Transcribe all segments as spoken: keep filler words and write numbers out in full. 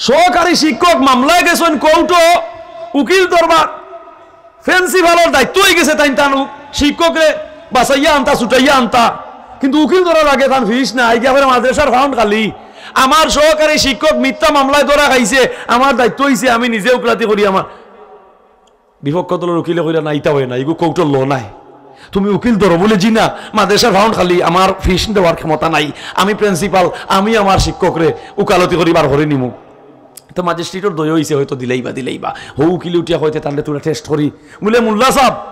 সহকারী শিক্ষক মামলায় গেছইন কোর্টো, উকিল দরবার, প্রিন্সিপালর দায়িত্ব অইগেছে তাইন তান উ-, শিক্ষকরে বাঁচাইয়া আনতা, ছুটাইয়া আনতা, কিন্তু উকিল ধরার আগে তান ফিস নাই, গিয়া পরে মাদ্রাসার ফাউন্ড খালি। আমার সহকারী শিক্ষক মিথ্যা মামলায় ধরা খাইছে, আমার দায়িত্ব অইছে আমি নিজে উকিলাতি করি। আমার বিপক্ষ দলর উকিলে কইরা, "না, ইতা অয় না, ইগু কোর্টর ল নায়। তুমি উকিল ধরো।" বুলে, "জি না, মাদ্রাসার ফাউন্ড খালি, আমার ফিস দেওয়ার ক্ষমতা নাই, আমি প্রিন্সিপাল, আমি আমার শিক্ষকরে উকালতি করি বার করি নিমু।" তো ম্যাজিস্ট্রেটর দয়া অইছে, হয়তো দিলাইবা, দিলাইবা। হউ উকিলে উঠিয়া কইতে, "তানরে থুড়া টেস্ট করি।" বুলে, "মোল্লা সাব,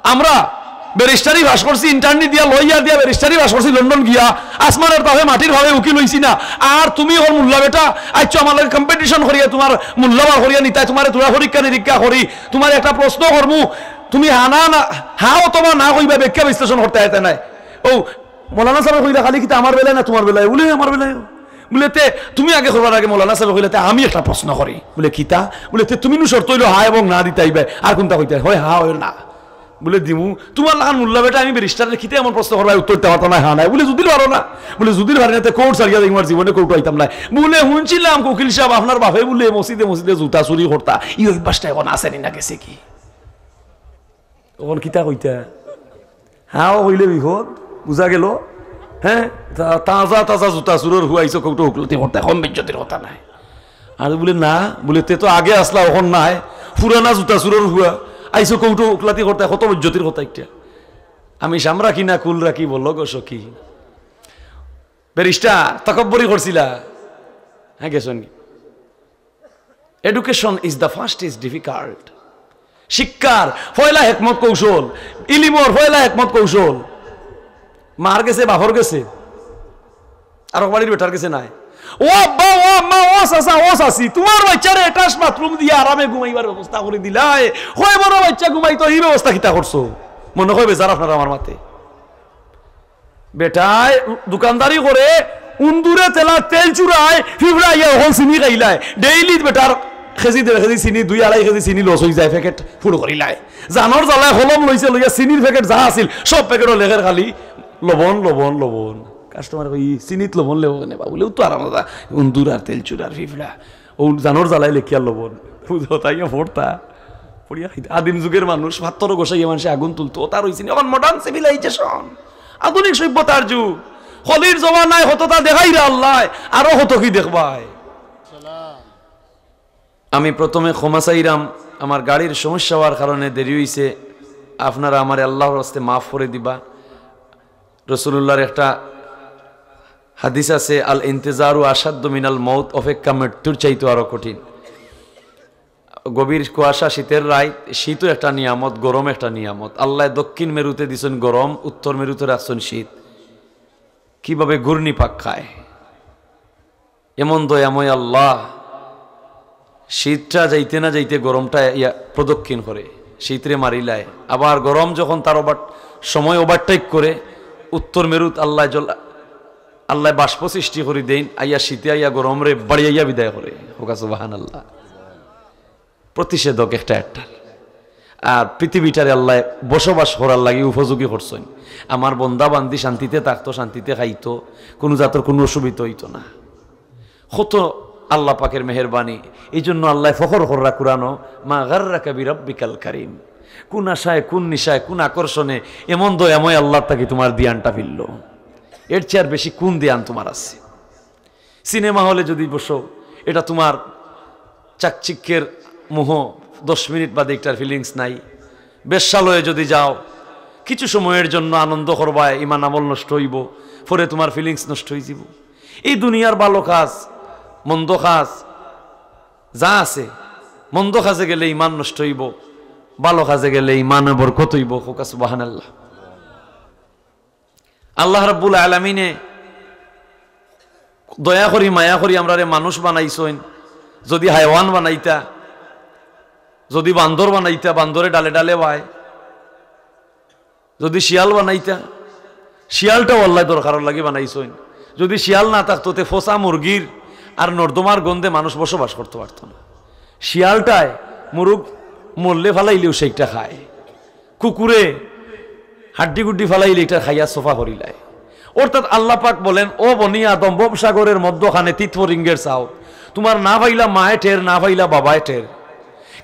আমরা ব্যারিস্টারি পাস করছি, ইন্টার্নি দিয়া, লয়ার দিয়া ব্যারিস্টারি পাস করছি লন্ডন গিয়া, আসমানর তাপে মাটির ভাবে উকিল অইছি না। আর তুমি অখন মোল্লা বেটা, আইছো আমার লগে কম্পিটিশন করিয়া, তুমার মোল্লা বার করিয়া নিতায়, তুমারে থুড়া পরীক্ষা নিরীক্ষা করি, তুমারে একটা প্রশ্ন করমু, তুমি হা না, না, হা অথবা না কইবা, ব্যাখ্যা বিশ্লেষণ করতে আইতে নাই।" ও মৌলানা সাবে কইলা, "খালি কিতা আমার বেলায় না তুমার বেলায়?" বুলে, "আমার বেলায়।" বুলে, "তে তুমি আগে করবার আগে মৌলানা সাবে কইলা, তে আমি একটা প্রশ্ন করি।" বুলে, "কিতা?" বুলে, "তে তুমি নু শর্ত অইলো হা এবং না দিতায় অইবায়, আর কুনটা কইতায়? হয় হা, হয় না।" বুলে, "দিমু।" "তুমার লাখান মোল্লা বেটা আমি ব্যারিস্টাররে কিতা এমন প্রশ্ন করবায়, উত্তর দিতায় পারতা নায়, হা নায়।" বুলে, "যুদি পারো না।" বুলে, "যুদি পারি না, তে কোর্ট ছাড়িয়া যাইমু, আর জীবনে কোর্টো আইতাম নায়।" বুলে, "হুনছিলাম উকিল সাব, আপনার বাপে বুলে মসজিদে মসজিদে জুতা চুরি করতা, ই অভ্যাসটা অখন আছে নি না গেছে কি?" অখন কিতা কইতা? হা অ কইলে বিপদ, বুঝা গেল? হ্যাঁ, তা-, তাজা তাজা জুতা চুরর পুয়া আইছো কোর্টো উকিলাতি করতায়, কম বেইজ্জতির কথা নায়। আর বুলে, "না।" বুলে, "তে তো আগে আছলা, অখন নাই, পুরানা জুতা চুরর পুয়া, আইছো কোর্টো উকিলাতি করতায়, কত বেইজ্জতির কথা ইটা।" আমি সাম রাখি না কুল রাখি, বলো গো সখী। ব্যারিস্টার তকব্বরি করছিলা, হ্যাঁ, গেছইন। Education is the first is difficult. শিক্ষার পয়লা হেকমত কৌশল, ইলিমর পয়লা হেকমত কৌশল। মার গেছে, বাপর গেছে, আর বাড়ির বেটার গেছে নায়। ও আব্বা, ও আম্মা, ও চাচা, ও চাচি, তুমার বাইচ্চারে attach bathroom দিয়া আরামে ঘুমাইবার ব্যবস্থা করি দিলায়। কয় বড় বাইচ্চা ঘুমাইতো, ই ব্যবস্থা কিতা করছো? মনে কয় বেজার আপনারা আমার মাতে। বেটায় দোকানদারি করে, উন্দুরে তেলা তেল চুরায়, ফিফড়া আইয়া অখন চিনি খাইলায়। Daily বেটার কেজি দেড় কেজি চিনি, দুই আড়াই কেজি চিনি loss অইযায়, প্যাকেট ফুড় করিলায়। জানর জ্বালায় কলম লইছে, লইয়া চিনির প্যাকেট যা আছিল, সব প্যাকেটো লেখের খালি লবণ, লবণ, লবণ। কাস্টমার কয়, "ই চিনিত লবণ লেখো কেনে বা?" বুলে, "ও তো আরাম দাদা, উন্দুর আর তেল চুরার ফিফড়া।" ও জানর জ্বালায় লেখিয়া লবণ। বুঝো, তাই না? পড়তা। পড়িয়া খাইতা। আদিম যুগর মানুষ, পাত্থর ঘষাইয়া মানষে আগুন তুলতো, ওটা রইছে নি। অখন modern civilization, আধুনিক সভ্যতার যুগ। খলির জমানায় কততা দেখাইরা আল্লায়, আরো কত কি দেখবায়। আমি প্রথমে ক্ষমা চাইরাম, আমার গাড়ির সমস্যা অওয়ার কারণে দেরি অইছে। আপনারা আমারে আল্লাহর ওয়াস্তে মাফ করি দিবা। রাসূলুল্লাহর একটা হাদিস আছে, "আল ইন্তেজারু আশাদ্দু মিনাল মউত", অপেক্ষা মৃত্যুর চাইতেও আরো কঠিন। গভীর কুয়াশা, শীতের রাইত, শীতও একটা নিয়ামত, গরম একটা নিয়ামত। আল্লায় দক্ষিণ মেরুতে দিছইন গরম, উত্তর মেরুতে রাখছইন শীত। কিভাবে ঘূর্ণিপাক খায়, এমন দয়াময় আল্লাহ। শীতটা যাইতে না যাইতে গরমটা ইয়া প্রদক্ষিণ করে, শীতরে মারিলায়। আবার গরম যখন তার ওভার-, সময় overtake করে, উত্তর মেরুত আল্লায় জল-, আল্লায় বাষ্প সৃষ্টি করি দেইন, আইয়া শীতে আইয়া গরমরে বাড়িয়াইয়া বিদায় করে। কউক্কা সুবহানাল্লাহ। প্রতিষেধক একটা একটা। আর পৃথিবীটারে আল্লায় বসবাস করার লাগি উপযোগী করছইন। আমার বন্দা বান্দি শান্তিতে থাকতো, শান্তিতে খাইতো, কুনু জাতর কুনু অসুবিধা অইতো না। কত আল্লাহ পাকের মেহেরবানি। এই জন্য আল্লায় ফখর কররা কুরআনো, "মা গাররাকা বিরাব্বিকাল কারীম।" কোন আশায়, কোন নিশায়, কোন আকর্ষণে এমন দয়াময় আল্লাহর থাকি তুমার দিয়ানটা ফিরলো? এর চেয়ে আর বেশি কোন দিয়ান তুমার আছে? সিনেমা হলে যদি বসো, এটা তুমার চাকচিক্যের মোহ, দশ মিনিট বাদে একটার feelings নাই। বেশ্যালয়ে যদি যাও, কিছু সময়ের জন্য আনন্দ করবায়, ইমান আমল নষ্ট অইবো, পরে তুমার feelings নষ্ট অইযিবো। এই দুনিয়ার ভালো কাজ, মন্দ কাজ যা আছে, মন্দ কাজে গেলে ইমান নষ্ট অইবো, ভালো কাজে গেলে ইমানে বরকত অইবো। কউক্কা সুবহানাল্লাহ। আল্লাহ রাব্বুল আলামিনে দয়া করি, মায়া করি আমরারে মানুষ বানাইছইন। যদি হায়ওয়ান বানাইতা, যদি বান্দর বানাইতা, বান্দরে ডালে ডালে বায়। যদি শিয়াল বানাইতা, শিয়ালটাও আল্লায় দরকারর লাগি বানাইছইন। যদি শিয়াল না থাকতো, তে ফসা মুরগির আর নর্দমার গন্ধে মানুষ বসবাস করতো পারতো না। শিয়ালটায় মুরুগ মরলে ফালাইলেও সেইটা খায়। কুকুরে হাড্ডি গুড্ডি ফালাইলে এটা খাইয়া সফা করিলায়। অর্থাৎ আল্লাহ পাক বলেন, "ও বনি আদম, ভবসাগরের মধ্যখানে তিতফরিঙ্গের চাও, তুমার না পাইলা মায়ে টের, না পাইলা বাবায় টের।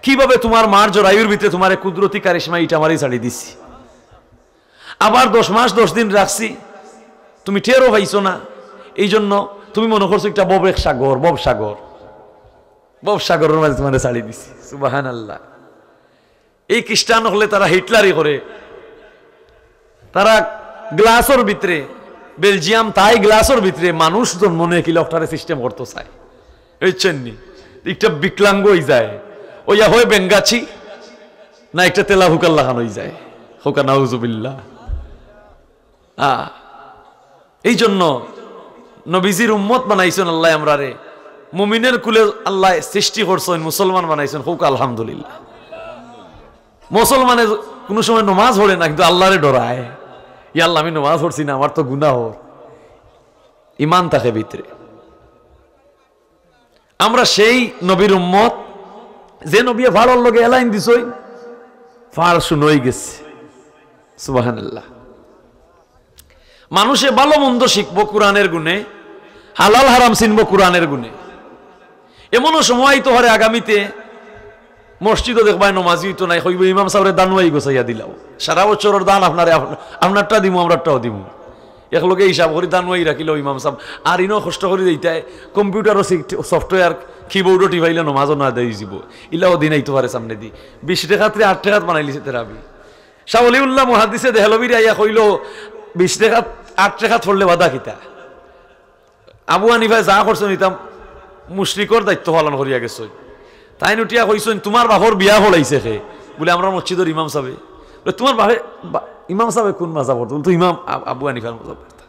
কিভাবে তুমার মার জরায়ুর ভিতরে তুমারে কুদরতি কারিশমা ইটা মারি ছাড়ি দিছি। আবার দশ মাস দশ দিন রাখছি, তুমি টেরও পাইছো না। এই জন্য তুমি মনে করছো একটা ভব এক সাগর, ভব সাগর, ভব সাগরর মাঝে তুমারে ছাড়ি দিছি। সুবহানাল্লাহ। এই খ্রিস্টান অকলে তারা হিটলারি করে, তারা গ্লাসর ভিতরে, বেলজিয়াম তাই গ্লাসর ভিতরে মানুষ জন্ম নেয় কিলা অটারে সিস্টেম করতো চায়, বুঝছইন নি? একটা বিকলাঙ্গ অই যায়, ওইয়া হয় বেঙ্গাছি, না একটা তেলা হুকার লাখান অই যায়। হুকা নাউজুবিল্লাহ। আ, এই জন্য নবীজির উম্মত বানাইছইন আল্লায় আমরারে। মুমিনের কুলে আল্লায় সৃষ্টি করছইন, মুসলমান বানাইছইন, কউক্কা আলহামদুলিল্লাহ। মুসলমানে কুনু সময় নমাজ পড়ে না, কিন্তু আল্লারে ডরায়, "ইয়া আল্লাহ, আমি নমাজ পড়ছি না, আমার তো গুনা অর।" ইমান থাকে ভিতরে। আমরা সেই নবীর উম্মত, যে নবীয়ে ফাড়র লগে এলাইন দিছইন, ফাড় শুন অই গেছে। সুবহানাল্লাহ। মানুষে ভালো মন্দ শিখবো কোরআনের গুণে, হালাল হারাম চিনবো কোরআনের গুণে। এমনও সময় আইতো পারে আগামীতে মসজিদও দেখবায় নমাজি অইতো নায়, কইবো, "ইমাম সাবরে দানুয়াই গোছাইয়া দিলাও, সারা বছরর দান আপনারে, আপনা-, আপনারটা দিমু, আমরারটাও দিমু।" একলগে হিসাব করি দানুয়াই রাখিলাও ইমাম সাব। আর ইনো কষ্ট করি যাইতায়, কম্পিউটারও সিক-, সফটওয়্যার, কিবোর্ডও টিপাইলে নমাজও না দেই যিবো। ইলাও দিন আইতো পারে সামনেদি। বিশ রেকাতরে আট রেকাত বানাইলিছে তেরাবি। শাহ ওলিউল্লাহ মুহাদ্দিসে দেহলভিরে আইয়া কইলো, "বিশ রেকাত, আট রেকাত পড়লে বাধা কিতা?" আবু হানিফায় যা করছইন, ইতা মুশরিকর দায়িত্ব পালন করিয়া গেছইন। তাইন উঠিয়া কইছইন, "তুমার বাপর বিয়া পড়াইছে কে?" বুলে, "আমরার মসজিদর ইমাম সাবে।" বুলে, "তুমার বাপে, বা-, ইমাম সাবে কুন মাযহাব পড়তা?" বুলে, "তো ইমাম আব-, আবু হানিফার মাযহাব পড়তা।"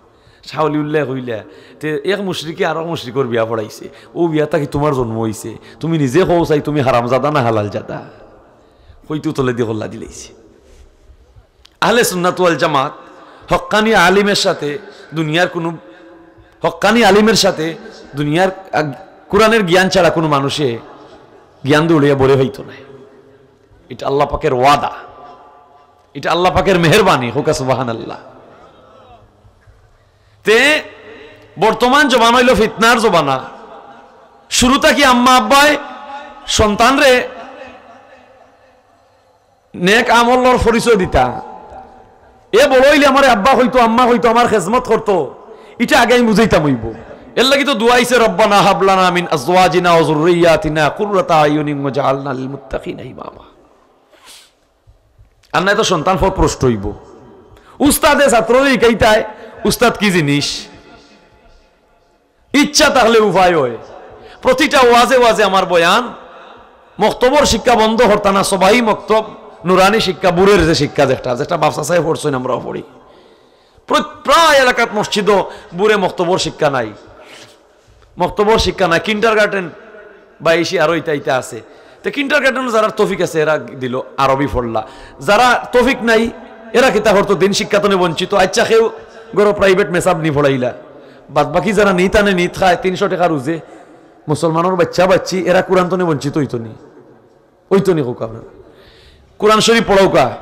শাহ ওলিউল্লায় কইলা, "তে এক মুশরিকে আরক মুশরিকর বিয়া পড়াইছে, অউ বিয়া থাকি তুমার জন্ম অইছে, তুমি নিজে কও চাই তুমি হারামজাদা না হালালজাদা?" কইতেউ তলেদি কল্লা দিলাইছে। আহলে সুন্নাত ওয়াল জামাত হক্কানি আলিমের সাথে দুনিয়ার কুনু, হক্কানি আলিমের সাথে দুনিয়ার আগ-, কোরআনের জ্ঞান ছাড়া কুনু মানুষে জ্ঞান দৌড়িয়া বলে হইতো নায়। ইটা আল্লাহ পাকের ওয়াদা, ইটা আল্লাহ পাকের মেহেরবানি। কউক্কা সুবহানাল্লাহ। তে বর্তমান জমানা অইলো ফিতনার জমানা। শুরু থাকি আম্মা আব্বায় সন্তানরে নেক আমলর পরিচয় দিতা। এ বড় অইলে আমারে আব্বা কইতো, আম্মা কইতো, আমার খেজমত করতো, ইটা আগে আমি বুঝাইতাম অইবো। এরলাগি তো দোয়া আইছে, "রব্বানা হাব লানা মিন আজওয়াজিনা ওয়া যুররিয়াতিনা কুররাতা আয়ুনিন ওয়াজআলনা লিল মুত্তাকিনা ইমামা।" আর নায় তো সন্তান পথভ্রষ্ট অইবো। উস্তাদে ছাত্ররে হিকাইতায়, উস্তাদ কি জিনিস? ইচ্ছা থাকলে উপায় অয়। প্রতিটা ওয়াজে ওয়াজে আমার বয়ান, মক্তবর শিক্ষা বন্ধ করতা না, সবাই মক্তব, নুরানি শিক্ষা, বুরের যে শিক্ষা, যেটা, যেটা বাফ চাচায় পড়ছইন, আমরাও পড়ি। প্র-, প্রায় এলাকাত মসজিদও বুরে মক্তবর শিক্ষা নাই, মক্তবর শিক্ষা নাই, কিন্ডারগার্টেন বা ইশি আরো ইতা ইতা আছে। তে কিন্ডারগার্টেনও যারার তৌফিক আছে, এরা দিলো আরবি পড়লা। যারা তৌফিক নাই, এরা কিতা করতো? দিন শিক্ষা তনে বঞ্চিত। আইচ্ছা, কেউ ঘরো প্রাইভেট মেসাব নি পড়াইলা, বাদ বাকি যারা নিত আনে, নিত খায়, তিনশো টেকা রুজে, মুসলমানর বাইচ্চা বাইচ্চি, এরা কোরআন তনে বঞ্চিত অইতো নি? অইতো নি কউক্কা আপনারা? কোরআন শরীফ পড়উক্কা।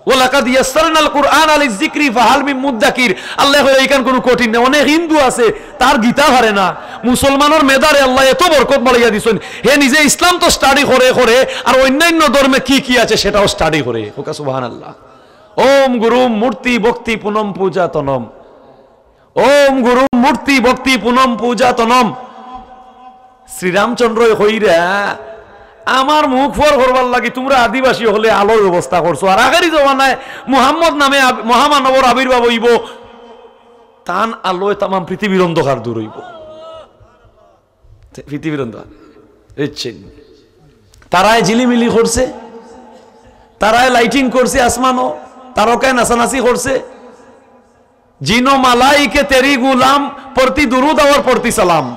"ওয়ালাকাদ ইয়াসসারনাল কুরআনা লিযযিকরি ফাহাল মিন মুদ্দাকির।" আল্লায় কইরা, "ইখান কুনু কঠিন না।" অনেক হিন্দু আছে, তার গীতা পারে না। মুসলমানর মেধারে আল্লায় এত বরকত বাড়াইয়া দিছইন, হে নিজে ইসলাম তো study করে করে, আর অইন্যান্য ধর্মে কি কি আছে সেটাও study করে। কউক্কা সুবহানাল্লাহ। ওম গুরুম মূর্তি ভক্তি পুনম পূজা তনম। ওম গুরুম মূর্তি ভক্তি পুনম পূজা তনম। শ্রীরামচন্দ্রয় কইরা, "আমার মুখ ফর করবার লাগি তুমরা আদিবাসী অকলে আলোর ব্যবস্থা করছো, আর আখেরি জমানায় মুহাম্মদ নামে আব-, মহামানবর আবির্ভাব অইবো, তান আলোয় তামাম পৃথিবীর অন্ধকার দূর অইবো।" পৃথিবীর অন্ধকার। বুঝছইন? তারায় ঝিলিমিলি করছে, তারায় lighting করছে আসমানো, তারকায় নাচানাচি করছে। "জিন ও মালাইকে তেরি গুলাম, পড়তি দুরুদ আর পড়তি সালাম।"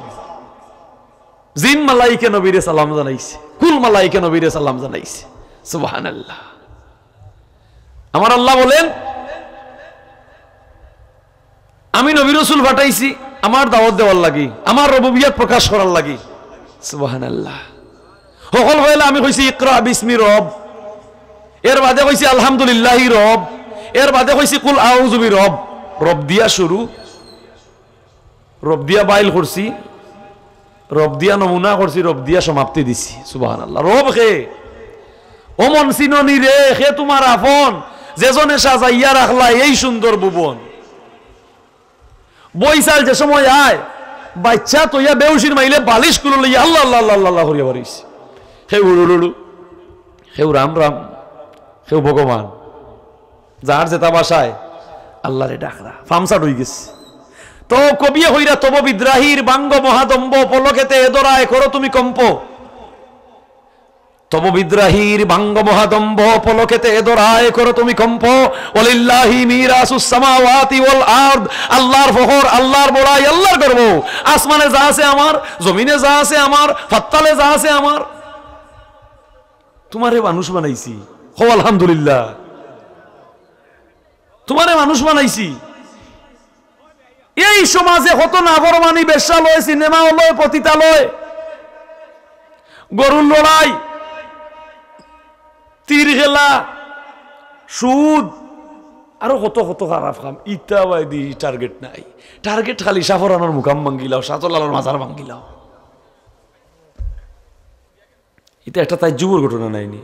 জিন মালাইকে নবীরে সালাম জানাইছে, কুল মালাইকে নবীরে সালাম জানাইছে। সুবহানাল্লাহ। আমার আল্লাহ বলেন, "আমি নবী রসুল পাঠাইছি আমার দাওয়াত দেওয়ার লাগি, আমার রবুবিয়াত প্রকাশ করার লাগি।" সুবহানাল্লাহ। হকল পয়লা আমি কইছি, "ইকরা বিসমি রব।" এর বাদে কইছি, "আলহামদুলিল্লাহি রব।" এর বাদে কইছি, "কুল আউযু বি রব।" রব দিয়া শুরু, রব দিয়া বাইল করছি, রব দিয়া নমুনা করছি, রব দিয়া সমাপ্তি দিছি। সুবহানাল্লাহ। রব কে? ও মন চিননি রে, কে তুমার আপন, যেজনে সাজাইয়া রাখলা এই সুন্দর ভুবন। বইছাল যে সময় আয়, বাইচ্চা তইয়া বেউশির মাইলে বালিশ কুলো লইয়া আল্লাহ, আল্লাহ, আল্লাহ, আল্লাহ, আল্লাহ করিয়া বাড়িস। কেউ উড়ু উড়ু, কেউ রাম রাম, কেউ ভগবান। যার যেতা ভাষায় আল্লাহরে ডাকরা, ফামসাট অইগেছে। তো কবিয়ে কইরা, "তব বিদ্রাহীর ভাঙ্গ মহাদম্ভ, পলকেতে এ ধরায় করো তুমি কম্প।" তব বিদ্রাহীর ভাঙ্গ মহাদম্ভ, পলকেতে এ ধরায় করো তুমি কম্প। ওয়ালিল্লাহি মিরাসুস সামাওয়াতি ওয়াল আরদ, আল্লাহর ফখর, আল্লাহর বড়াই, আল্লাহর গর্ব। আসমানে যা আছে আমার, জমিনে যা আছে আমার, ফাত্তালে যা আছে আমার। তুমারে মানুষ বানাইছি, কও আলহামদুলিল্লাহ। তুমারে মানুষ বানাইছি। এই সমাজে কত নাফরমানি, বেশ্যা লয়, সিনেমা লয়, পতিতা লয়, গরুর লড়াই, তীর খেলা, সুদ, আরো কত কত খারাপ কাম। ইতা বায়দি টার্গেট নাই। টার্গেট খালি শাহপরানর মুকাম ভাঙ্গিলাও, শাহজালালর মাজার ভাঙ্গিলাও। ইটা একটা তাজ্জুবর ঘটনা নায়নি?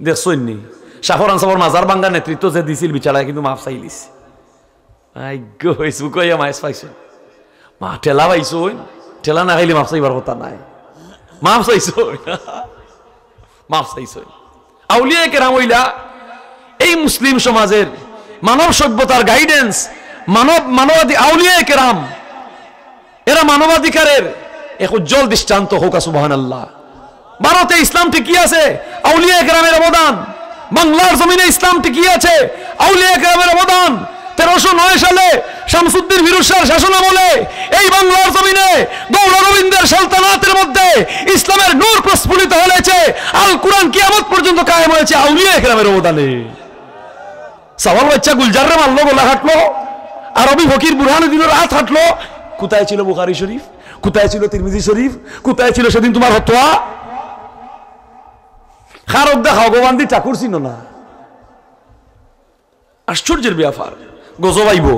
দেখছইন নি? শাহপরান সাবর মাজার ভাঙ্গার নেতৃত্ব যে দিছিল, বিচারায় কিন্তু মাফ চাইলিছে। আই গো, Facebook-ও ইয়া মাফ পাইছইন। মা, ঠেলা পাইছইন, ঠেলা না খাইলে মাফ চাইবার কথা নায়। মাফ চাইছইন। মাফ চাইছইন। আউলিয়ায়ে কেরাম অইলা এই মুসলিম সমাজের মানব সভ্যতার গাইডেন্স, মানব, মানবাধি-, আউলিয়ায়ে কেরাম এরা মানবাধিকারের এক উজ্জ্বল দৃষ্টান্ত। কউক্কা সুবহানাল্লাহ। ভারতে ইসলাম টিকি আছে আউলিয়ায়ে কেরামের অবদান, বাংলার জমিনে ইসলাম টিকি আছে আউলিয়ায়ে কেরামের অবদান। তেরোশো নয় সালে শামসুদ্দিন ফিরোজ শাহর শাসন আমলে এই বাংলার জমিনে গৌড় গোবিন্দের সালতানাতের মধ্যে ইসলামের নূর প্রস্ফুলিত হয়েছে। আল কোরআন কিয়ামত পর্যন্ত কায়েম হয়েছে আউলিয়ায়ে কেরামের অবদানে। সাওয়াল বাইচ্চা গুলজাররে মারলো, গলা কাটলো, আরবি ফকির বুরহানুদ্দিনর আত কাটলো। কোথায় ছিল বুখারী শরীফ? কোথায় ছিল তিরমিজি শরীফ? কোথায় ছিল সেদিন তুমার ফতোয়া? খারক দেখাও, ভগবান দি ঠাকুর চিনো না। আশ্চর্যের ব্যাপার। গজব আইবো।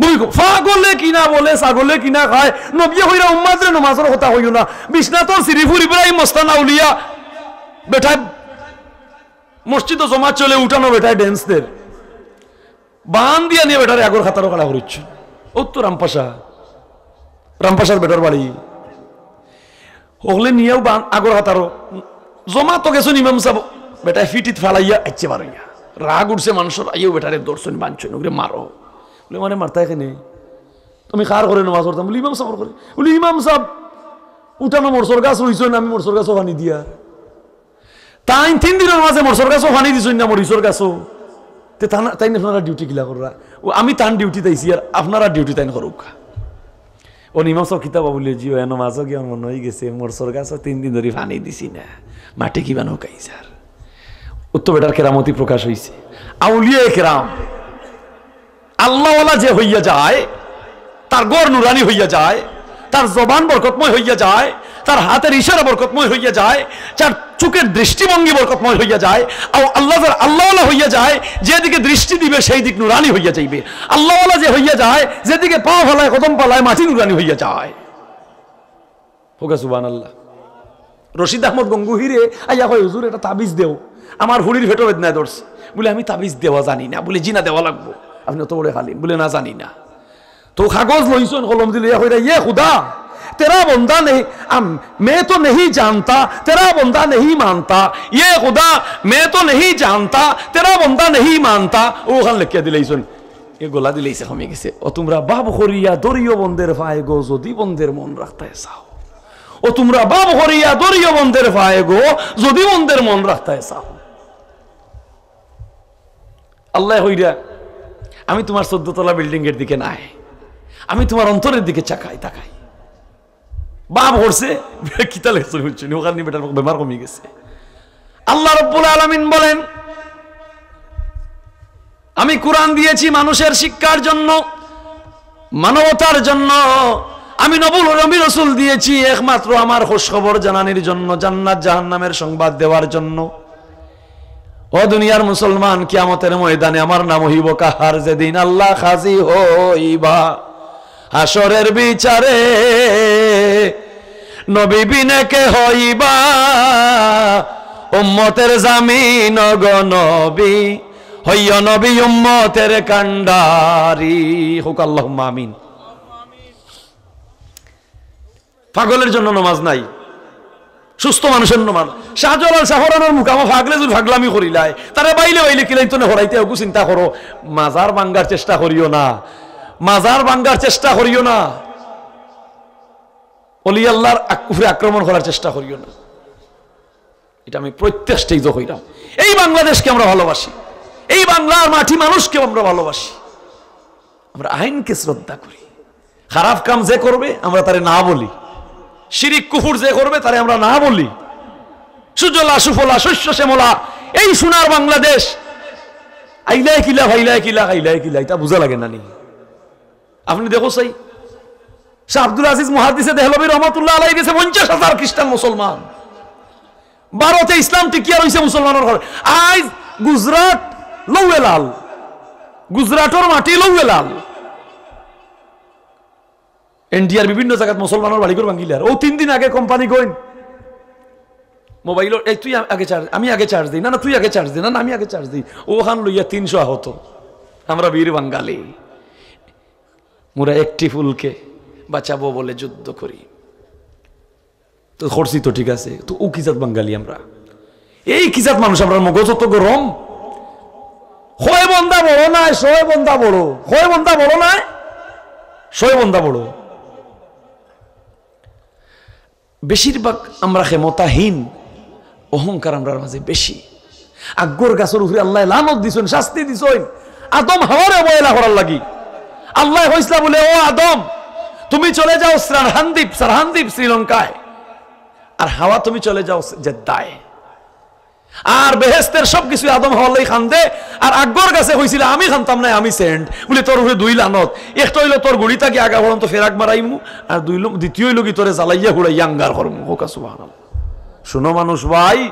ভূমিকম্প। পাগলে কিনা বলে, ছাগলে কিনা খায়। নবীয়ে কইরা উম্মাদরে নমাজর কথা কইও না। বিশ্বনাথর শ্রীপুর ইব্রাহিম মস্তান আউলিয়া বেটায় মসজিদো জমাত চলে, উঠানো বেটায় ড্যান্স দের। বান দিয়া নিয়া বেটারে আগর কাতারো খাড়া করিচ্ছইন। অউ তো রামপাশা, রামপাশার বেটার বাড়ি। হকলে নিয়াও বান আগর কাতারো। জমাতো গেছইন ইমাম সাব, বেটায় ফিটিত ফালাইয়া আইছে বারইয়া। রাগ উঠছে মানষর, আইয়াউ বেটারে ধরছইন, বানছইন, "ওগরে মারো।" বুলে, "মানে মারতায় কেনে? তুমি কার ঘরে নমাজ পড়তাম?" বুলে, "ইমাম সাবর ঘরে।" বুলে, "ইমাম সাব উঠানো মরছর গাছ রুইছইন, আমি মরছর গাছো পানি দিয়ার।" তাইন তিন দিনর মাঝে মরছর গাছো পানি দিছইন না, মরিচর গাছো। তে তান-, তাইন আপনারা ডিউটি কিলা কররা? ও, আমি তান ডিউটিত আইছি আর আপনারা ডিউটি তাইন করউক্কা। অউ ইমাম সাব কিতা বা বুলে, "জি, অউ নমাজো গিয়া মনো অইগেছে, মরছর গাছো তিন দিন ধরি পানি দিছি না, মাটি কিবা নুকাই যার।" অউ তো বেটার কেরামতি প্রকাশ অইছে। আউলিয়ায়ে কেরাম আল্লাহওয়ালা যে হইয়া যায়, তার ঘর নুরানি হইয়া যায়, তার জবান বরকতময় হইয়া যায়, তার হাতের ইশারা বরকতময় হইয়া যায়, তার চোখের দৃষ্টিভঙ্গি বরকতময় হইয়া যায়। আর আল্লাহ যার আল্লাহওয়ালা হইয়া যায়, যেদিকে দৃষ্টি দিবে সেই দিক নুরানি হইয়া যাইবে। আল্লাহওয়ালা যে হইয়া যায়, যেদিকে পাও ফালায়, কদম ফালায়, মাটি নুরানি হইয়া যায়। কউক্কা সুবহানাল্লাহ। রশিদ আহমদ গঙ্গুহিরে আইয়া কয়, "হুজুর, একটা তাবিজ দেও, আমার ফুড়ির পেটো বেদনায় ধরছে।" বুলে, "আমি তাবিজ দেওয়া জানি না।" বুলে, "জি না, দেওয়া লাগবো, আপনে অত বড় আলিম।" বুলে, "না, জানি না।" তো কাগজ লইছইন, কলম দি লইয়া কইরা, "ইয়ে খুদা, তেরা বন্দা নেহি, আম, মে তো নেহি জানতা, তেরা বন্দা নেহি মানতা, ইয়ে খুদা, মে তো নেহি জানতা, তেরা বন্দা নেহি মানতা।" অউখান লেখিয়া দিলাইছইন। এ গলা দিলাইছে, কমি গেছে। "ও তুমরা বাব করিয়া ধরিও বন্দের পায় গো, যদি বন্দের মন রাখতায় চাও। ও তুমরা বাব করিয়া ধরিও বন্দের পায় গো, যদি বন্দের মন রাখতায় চাও।" আল্লায় কইরা, "আমি তুমার চৌদ্দ তলা বিল্ডিংর দিকে নায়, আমি তুমার অন্তরর দিকে চাকাই, তাকাই।" বাব করছে, কিতা লেখছে বুঝছো নি? অখান নি বেটার বেমার কমি গেছে। আল্লাহ রাব্বুল আলামিন বলেন, "আমি কোরআন দিয়েছি মানুষের শিক্ষার জন্য, মানবতার জন্য। আমি নবুল নবী রসুল দিয়েছি একমাত্র আমার খুশখবর জানানির জন্য, জান্নাত জাহান্নামের সংবাদ দেওয়ার জন্য।" ও দুনিয়ার মুসলমান, কিয়ামতের ময়দানে আমার নাম অইবো কাহার, যেদিন আল্লাহ কাজী অইবা হাশরের বিচারে। নবী বিনে কে হইবা উম্মতের জামিন গো নবী, হইয় নবী উম্মতের কান্ডারি। হোক আল্লাহুম্মা আমিন। পাগলের জন্য নমাজ নাই, সুস্থ মানুষের নমাজ। শাহজালাল শাহরানোর মুকামো পাগলে যদি পাগলামি করিলায়, তারে বাইলে বাইলে কিলাইন তনে হরাইতে হকু চিন্তা করো। মাজার ভাঙ্গার চেষ্টা করিও না, মাজার ভাঙ্গার চেষ্টা করিও না। অলি আল্লাহর আক-, উপরে আক্রমণ করার চেষ্টা করিও না। এটা আমি প্রত্যেক স্টেজে কইলাম। এই বাংলাদেশকে আমরা ভালোবাসি, এই বাংলার মাটি মানুষকে আমরা ভালোবাসি। আমরা আইনকে শ্রদ্ধা করি। খারাপ কাম যে করবে, আমরা তারে না বলি। শিরিক কুফুর যে করবে, তারে আমরা না বলি। সুজলা সুফলা শস্য শ্যামলা এই সোনার বাংলাদেশ, আইলায় কিলা, ফাইলায় কিলা, খাইলায় কিলা, এটা বুঝা লাগে না নি? আপনি দেখো চাই, শাহ আব্দুল আজিজ মুহাদ্দিসে দেহলভী রহমতুল্লাহ আলাইহি গেছে পঞ্চাশ হাজার খ্রিস্টান মুসলমান। ভারতে ইসলাম টিকিয়া রইছে মুসলমানর ঘরে। আইজ গুজরাট লউয়ে লাল, গুজরাটর মাটি লউয়ে লাল। ইন্ডিয়ার বিভিন্ন জাগাত মুসলমানর বাড়িঘর ভাঙ্গিলার। ও তিন দিন আগে কোম্পানি গইন, মোবাইলর, "এই তুই আগে চার্জ, আমি আগে চার্জ দিই, না না তুই আগে চার্জ দে, না না আমি আগে চার্জ দিই।" ওখান লইয়া তিনশো আহত। আমরা বীর বাঙালি, মোরা একটি ফুলকে বাঁচাবো বলে যুদ্ধ করি। তো করছি তো ঠিক আছে, তো ও কি জাত বাঙালি আমরা? এই কি জাত মানুষ আমরা? মগজ অত গরম। কয় বন্দা বড় নায়, ছয় বন্দা বড়। কয় বন্দা বড় নায়, ছয় বন্দা বড়। বেশিরভাগ আমরা ক্ষমতাহীন, অহংকার আমরার মাঝে বেশি। আগর গাছর উপরে আল্লায় লানত দিছইন, শাস্তি দিছইন, আদম হাওয়ারে অবহেলা করার লাগি। আল্লায় কইছলা বলে, "ও আদম, তুমি চলে যাও সারহান দ্বীপ, সারহান দ্বীপ শ্রীলঙ্কায়, আর হাওয়া তুমি চলে যাও জেদ্দায়।" আর বেহেস্তের সব কিছু আদম হাওয়ার লাগি খান্দে, আর আগর গাছে কইছিল, "আমি খানতাম না, আমি সেন্ট।" বলে, "তোর উপরে দুই লানত, একটা অইলো তোর গুড়ি থাকি আগা পর্যন্ত ফেরাক মারাইমু, আর দুই লো-, দ্বিতীয় অইলো কি তোরে জ্বালাইয়া হুড়াইয়া আঙ্গার করমু।" হোকা সুবহানাল্লাহ। শুনো মানুষ ভাই,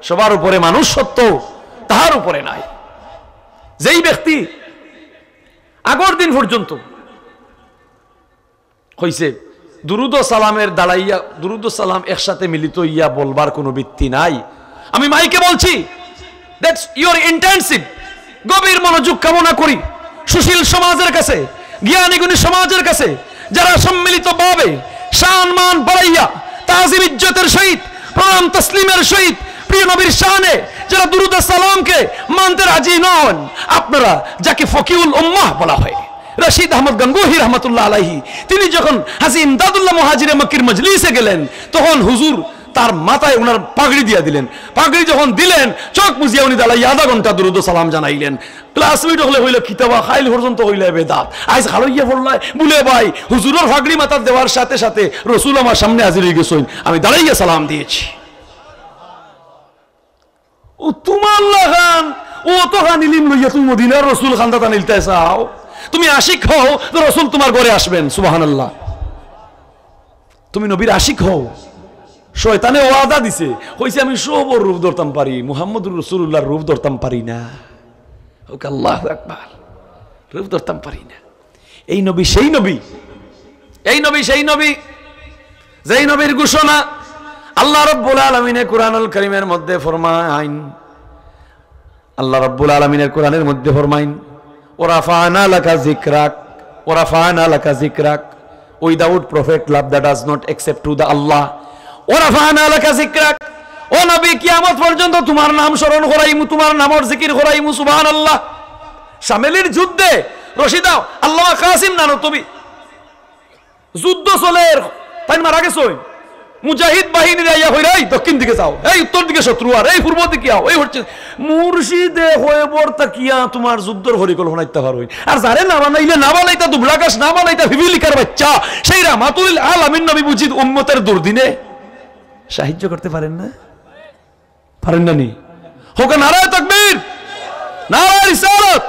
সবার উপরে মানুষ সত্য, তাহার উপরে নাই। যেই ব্যক্তি আগর দিন পর্যন্ত কইছে, দুরুদ ও সালামের দাঁড়াইয়া, দুরুদ ও সালাম একসাথে মিলিত হইয়া বলবার কোনো ভিত্তি নাই। আমি মাইকে বলছি, that's your intensive। গভীর মনোযোগ কামনা করি সুশীল সমাজের কাছে, জ্ঞানী গুণী সমাজের কাছে, যারা সম্মিলিতভাবে শান মান বাড়াইয়া তাজিম ইজ্জতের সহিত, প্রণাম তসলিমের সহিত প্রিয় নবীর শানে যারা দুরুদ ও সালামকে মানতে রাজি নন, আপনারা যাকে ফকিউল উম্মাহ বলা হয়, রশিদ আহমদ গঙ্গোহী রহমতুল্লাহ আলাইহি, তিনি যখন হাজী ইমদাদুল্লাহ মুহাজিরে মক্কির মজলিসে গেলেন, তখন হুজুর তার মাথায় ওনার পাগড়ি দিয়া দিলেন। পাগড়ি যখন দিলেন, চোখ মুজিয়া উনি দাঁড়াইয়া আধা ঘন্টা দুরুদ ও সালাম জানাইলেন। ক্লাসমেট হকলে কইলা, "কিতাবা খাইল পর্যন্ত কইলা বেদাত, আইজ খালইয়া পড়লায়?" বলে, "ভাই, হুজুরর পাগড়ি মাথাত দেওয়ার সাথে সাথে রসুল আমার সামনে হাজির হয়ে গেছইন, আমি দাঁড়াইয়া সালাম দিয়েছি।" ও তোমার লাখান, ও তো খান ইলিম লইয়া তুমি মদিনার রসুল খান্দাত আনিলতায় চাও। তুমি আশিক হও তো রসুল তোমার ঘরে আসবেন। সুবহানাল্লাহ। তুমি নবীর আশিক হও। শয়তানে ওয়াদা দিছে, কইছে, "আমি সবর রূপ ধরতাম পারি, মুহাম্মদুর রাসূলুল্লাহর রূপ ধরতাম পারি না।" হোক আল্লাহু আকবার। রূপ ধরতাম পারি না। এই নবী সেই নবী, এই নবী সেই নবী, যেই নবীর ঘোষণা আল্লাহ রাব্বুল আলামিনে কুরআনুল কারীমের মধ্যে ফরমাইন। আল্লাহ রাব্বুল আলামিনের কুরআনের মধ্যে ফরমাইন, "ওয়া রাফা'না লাকা যিকরাক, ওয়া রাফা'না লাকা যিকরাক।" Without prophet love that does not accept to the Allah। "ওয়া রাফা'না লাকা যিকরাক।" ও নবী, কিয়ামত পর্যন্ত তোমার নাম স্মরণ করাইমু, তোমার নামর জিকির করাইমু। সুবহানাল্লাহ। শামেলির যুদ্ধে রশিদা, আল্লামা কাসিম নানতবী, যুদ্ধ চলের, তাইন মারা গেছইন। মুজাহিদ বাহিনীর আইয়া কইরা, "এই দক্ষিণ দিকে যাও, এই উত্তর দিকে শত্রু, আর এই পূর্ব দিকে আও, এই হচ্ছে।" মুর্শিদে কয়বর তাকিয়া তোমার যুদ্ধর পরিকল্পনা ইতা পারইন। আর যারে না বানাইলে, না বানাইতা দুবলা ঘাস, না বানাইতা পিপিলিকার বাচ্চা, সেই রাহমাতুল আলামিন নবী বুঝি উম্মতের দুর্দিনে সাহায্য করতে পারেন না? পারেন না নি? হোক নারায়ে তাকবীর, নারায়ে রিসালাত।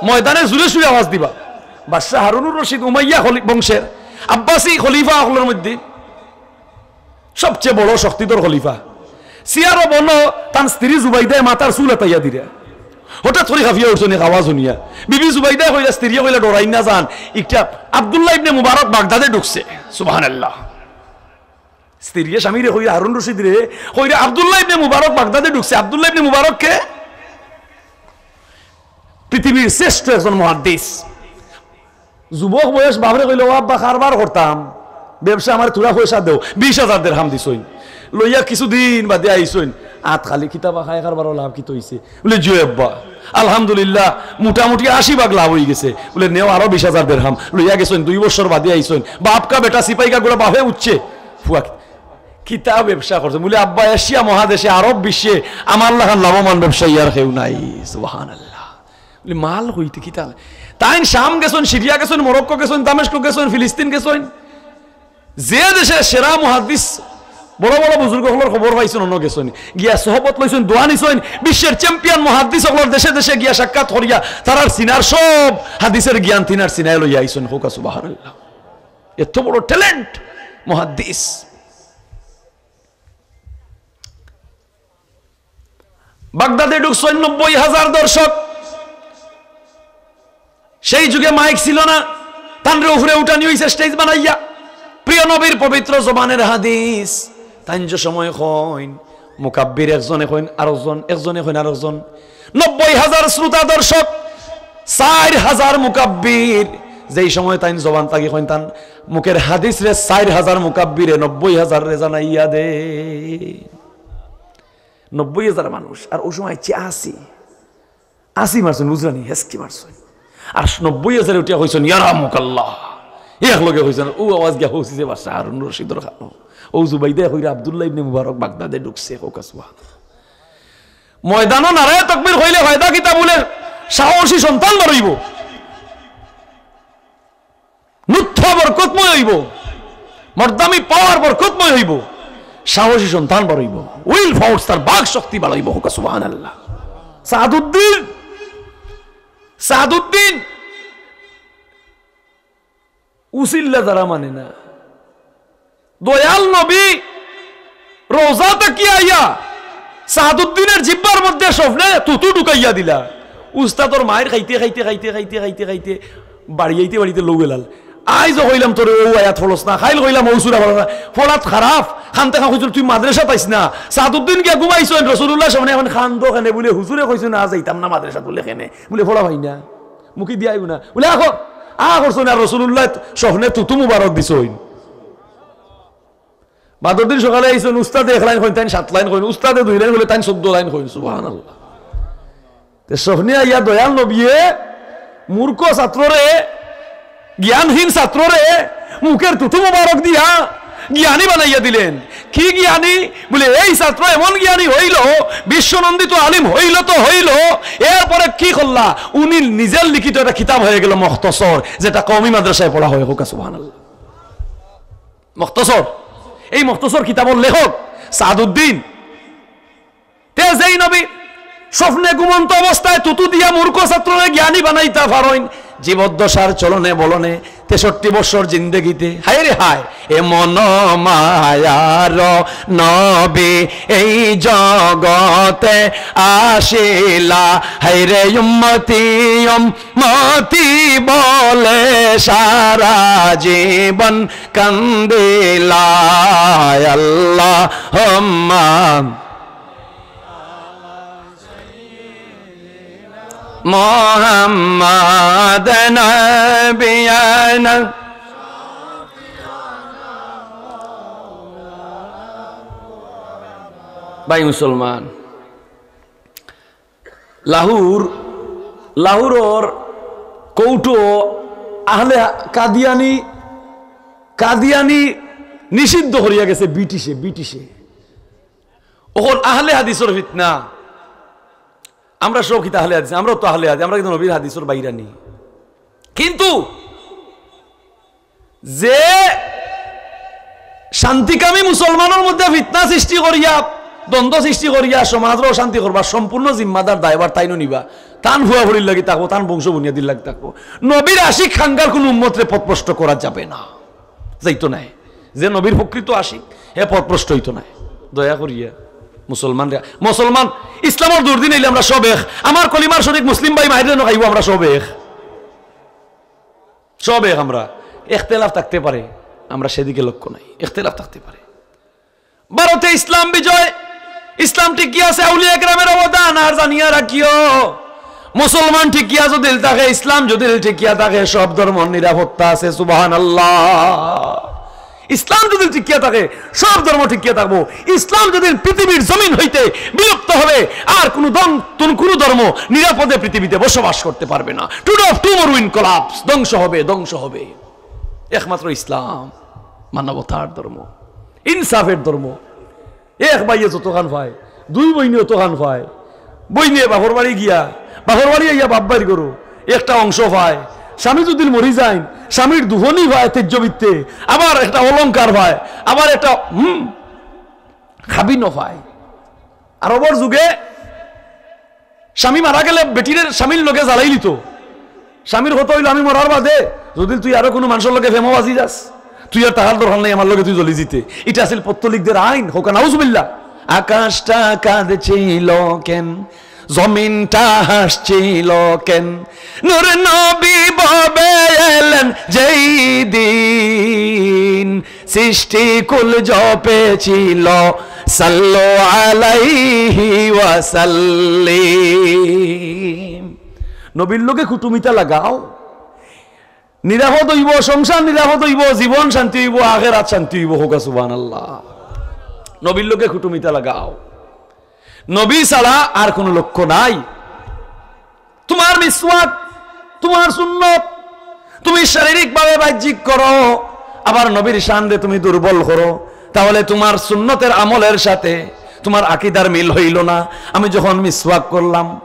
ময়দানে জোরে সুরে আওয়াজ দিবা। বাদশাহ হারুনুর রশিদ উমাইয়া খলি-, বংশের আব্বাসী খলিফা অকলর মধ্যে সবচেয়ে বড় শক্তিধর খলিফা। সিয়ারো বনো তান স্ত্রী জুবাইদায় মাথার চুল আতাইয়া দিরা। হঠাৎ করি কাঁপিয়া উঠছইন এক আওয়াজ হুনিয়া। বিবি জুবাইদায় কইলা, স্ত্রীয়ে কইলা, "ডরাইন না যান, একটা আব্দুল্লাহ ইবনে মুবারক বাগদাদে ঢুকছে।" সুবহানাল্লাহ। স্ত্রীয়ে স্বামীরে কইরা, হারুন রশিদরে কইরা, আব্দুল্লাহ ইবনে মুবারক বাগদাদে ঢুকছে। আব্দুল্লাহ ইবনে মুবারক কে? পৃথিবীর শ্রেষ্ঠ একজন মুহাদ্দিস। যুবক বয়স, বাপরে কইলো, "ও আব্বা, কারবার করতাম, ব্যবসা, আমারে থুড়া পয়সা দেও।" বিশ হাজার দেরহাম দিছইন। লইয়া কিছুদিন বাদে আইছইন, আত খালি। "কিতা বা খায় কারবারও লাভ কিতা অইছে?" বুলে, "জি আব্বা, আলহামদুলিল্লাহ, মোটামুটি আশি ভাগ লাভ অইগেছে।" বুলে, "নেও আরো বিশ হাজার দেরহাম।" লইয়া গেছইন, দুই বছর বাদে আইছইন, "বাপ কা বেটা সিপাহী কা ঘোড়া বাপে উঠছে।" ফুয়া কিতা ব্যবসা করছে? বুলে, "আব্বা, এশিয়া মহাদেশে, আরব বিশ্বে আমার লাখান লাভবান ব্যবসায়ী আর কেউ নাই।" সুবহানাল্লাহ। বুলে, "মাল কইতে কিতা?" তাইন শাম গেছইন, সিরিয়া গেছইন, মরক্কো গেছইন, দামেস্ক গেছইন, ফিলিস্তিন গেছইন, যে দেশে সেরা মুহাদ্দিস, বড় বড় বুজুর্গ অকলর খবর পাইছইন, অনো গেছইন, গিয়া সহবত লইছইন, দোয়া নিছইন, বিশ্বের চ্যাম্পিয়ন মুহাদ্দিস অকলর দেশে দেশে গিয়া সাক্ষাৎ করিয়া তারার সিনার সব হাদিসের জ্ঞান তিনার সিনায় লইয়া আইছইন। কউক্কা সুবহানাল্লাহ। এত বড় ট্যালেন্ট মুহাদ্দিস। বাগদাদে ঢুকছইন নব্বই হাজার দর্শক। সেই যুগে মাইক ছিল না, তানরে উপরে উঠানি অইছে স্টেজ বানাইয়া। প্রিয় নবীর পবিত্র জবানের হাদিস, তাইন যে সময় কইন, মুকাব্বির একজনে কইন আরোজন, একজনে কইন আরোজন। নব্বই হাজার শ্রোতা দর্শক, চাইর হাজার মুকাব্বির। যেই সময় তাইন জবান থাকি কইন, তান মুখের হাদিসরে চাইর হাজার মুকাব্বিরে নব্বই হাজাররে জানাইয়া দে। নব্বই হাজার মানুষ, আর অউ সময় আইছে আশি। আশি মারছইন, বুঝরা নি, হেসকি মারছইন। আর নব্বই হাজারে উঠিয়া কইছইন, "ইয়ারহামুকাল্লাহ।" এক লগে কইছইন, অউ আওয়াজ গিয়া পৌঁছিছে বাদশা হারুন রশিদর কানো। অউ জুবাইদায় কইরা আব্দুল্লাহ ইবনে মুবারক বাগদাদে ঢুকছে, কউক্কা সুবহানাল্লাহ। ময়দানো নারায়ে তকবীর কইলে ফায়দা কিতা? বুলে, সাহসী সন্তান বারইবো। নুতফা বরকতময় অইবো, মর্দানি পাওয়ার বরকতময় অইবো, সাহসী সন্তান বারইবো, উইল ফোর্স, তার বাক শক্তি বাড়াইবো। কউক্কা সুবহানাল্লাহ। সাদউদ্দিন, সাদউদ্দিন উসিল্লা যারা মানে না, দয়াল নবী রওজা থাকি আইয়া সাদউদ্দিনের জিব্বার মধ্যে স্বপ্নে থুথু ঢুকাইয়া দিলা। উস্তাদর মাইর খাইতে, খাইতে, খাইতে, খাইতে, খাইতে, খাইতে বাড়িয়াইতে, বাড়িতে লউ গেলাল। আইজ কইলাম তোরে অউ আয়াত পড়স না, কাইল কইলাম অউ সূরা পড়স না, পড়াত খারাপ। কানতে কান কইছইন, "তুই মাদ্রাসাত আইস না।" সাদউদ্দিন গিয়া ঘুমাইছইন, রাসুলুল্লাহর স্বপ্নে কইন, "কান্দো কেনে?" বুলে, "হুজুরে কইছইন আজ আইতাম না মাদ্রাসাত।" বুলে, "কেনে?" বুলে, "পড়া অয় না।" মুখে দিয়া আইবো না। বুলে, "আখো, আ করছইন, আর রাসুলুল্লাহ স্বপ্নে থুথু মুবারক দিছইন।" বাদর দিন সকালে আইছইন, উস্তাদে এক লাইন কইন, তাইন সাত লাইন কইন, উস্তাদে দুই লাইন কইলে, তাইন চৌদ্দ লাইন কইন। সুবহানাল্লাহ। তে স্বপ্নে আইয়া দয়াল নবিয়ে মূর্খ ছাত্ররে, জ্ঞানহীন ছাত্ররে মুখের থুথু মোবারক দিয়া জ্ঞানী বানাইয়া দিলেন। কি জ্ঞানী? বুলে, এই ছাত্র এমন জ্ঞানী হইল, বিশ্বনন্দিত আলিম হইল তো হইল, এরপরে কি করলা? উনি নিজের লিখিত একটা কিতাব হয়ে গেল মুখতসর, যেটা কওমি মাদ্রাসায় পড়া হয়। কউক্কা সুবহানাল্লাহ। মুখতসর, এই মুখতসর কিতাবর লেখক সাদউদ্দিন। তে যেই নবী স্বপ্নে ঘুমন্ত অবস্থায় থুথু দিয়া মূর্খ ছাত্ররে জ্ঞানী বানাইতা পারইন, জীবদ্দশার চলনে বলনে, তেষট্টি বৎসর জিন্দেগিতে, হায় রে হায়, এমন মায়ার নবী এই জগতে আসিলা, হায় রে উম্মতি, উম্মতি বলে সারা জীবন কান্দিলা। আল্লাহুম্মা মুহাম্মাদ নবিয়ানা। ভাই মুসলমান, লাহোর, লাহোরর কোর্টো আহলে হা-, কাদিয়ানি, কাদিয়ানি নিষিদ্ধ করিয়া গেছে ব্রিটিশে, ব্রিটিশে। অখন আহলে হাদিসর ফিতনা। আমরা সব কিতা আহলে হাদিস? আমরাও তো আহলে হাদিস, আমরা কিন্তু নবীর হাদিসর বাইরা নি। কিন্তু যে শান্তিকামী মুসলমানর মধ্যে ফিতনা সৃষ্টি করিয়া, দ্বন্দ্ব সৃষ্টি করিয়া সমাজর অশান্তি করবা, সম্পূর্ণ জিম্মাদার দায়ভার তাইনও নিবা। তান ফুয়া ফুড়ির লাগি থাকবো, তান বংশ বুনিয়াদির লাগি থাকবো। নবীর আশিক খাঙ্গার কোনো উম্মতরে পথভ্রষ্ট করা যাবে না, যাইতো নায়। যে নবীর প্রকৃত আশিক, হে পথভ্রষ্ট হইতো নায়। দয়া করিয়া মুসলমান রে, মুসলমান, ইসলামর দুর্দিন আইলে আমরা সব এক। আমার কলিমার শরিক মুসলিম ভাই মাইরে যেন খাইবো, আমরা সব এক। সব এক আমরা। এখতেলাফ থাকতে পারে, আমরা সেদিকে লক্ষ্য নাই, এখতেলাফ থাকতে পারে। ভারতে ইসলাম বিজয়, ইসলাম টিকিয়া আছে, আউলিয়া কেরামের অবদান। আর জানিয়া রাখিও, মুসলমান টিকিয়া যদি থাকে, ইসলাম যদি টিকিয়া থাকে, সব ধর্মর নিরাপত্তা আছে। সুবহানাল্লাহ। ইসলাম যদি টিকিয়া থাকে, সব ধর্ম টিকিয়া থাকবো। ইসলাম যদি পৃথিবীর জমিন হইতে বিলুপ্ত হবে, আর কোনো ধর্ম, কোনো ধর্ম নিরাপদে পৃথিবীতে বসবাস করতে পারবে না। Today of tomorrow in collapse, ধ্বংস হবে, ধ্বংস হবে। একমাত্র ইসলাম মানবতার ধর্ম, ইনসাফের ধর্ম। এক ভাইয়ে যতখান পায়, দুই বইনে অতখান পায়। বইনে বাপর বাড়ি গিয়া, বাপর বাড়ি আইয়া বাপ ভাইর ঘরো একটা অংশ পায়। স্বামী যদি মরি যাইন, স্বামীর দুহনি পায় তেজ্য বৃত্তে, আবার একটা অলংকার পায়, আবার একটা, হুম, খাবিনও পায়। আরবর যুগে স্বামী মারা গেলে বেটিরে স্বামীর লগে জ্বালাইলিতো। স্বামীর কথা অইলো, "আমি মরার বাদে যদি তুই আরো কোনো মানুষর লগে প্রেমো বাজি যাস, তুই আর তাহার দরকার নাই, আমার লগে তুই জ্বলি যিতে।" ইটা আছিল পত্তলিকদের আইন। কউক্কা নাউজুবিল্লাহ। আকাশটা কাঁদছিল কেন, জমিনটা হাসছিল কেন, নূর নবী ভবে এলেন যেই দিন, সৃষ্টিকুল জপেছিল, সাল্লু আলাইহি ওয়াসাল্লিম। নবীর লগে কুটুমিতা লাগাও, নিরাপদ অইবো, সংসার নিরাপদ অইবো, জীবন শান্তি অইবো, আখেরাত শান্তি অইবো। কউক্কা সুবহানাল্লাহ। নবীর লগে কুটুমিতা লাগাও, নবী ছাড়া আর কোনো লক্ষ্য নাই। তোমার মিসওয়াক, তোমার সুন্নত, তুমি শারীরিকভাবে বাহ্যিক করো, আবার নবীর শানরে তুমি দুর্বল করো, তাহলে তোমার সুন্নতের আমলের সাথে তোমার আকিদার মিল হইল না। আমি যখন মিসওয়াক করলাম,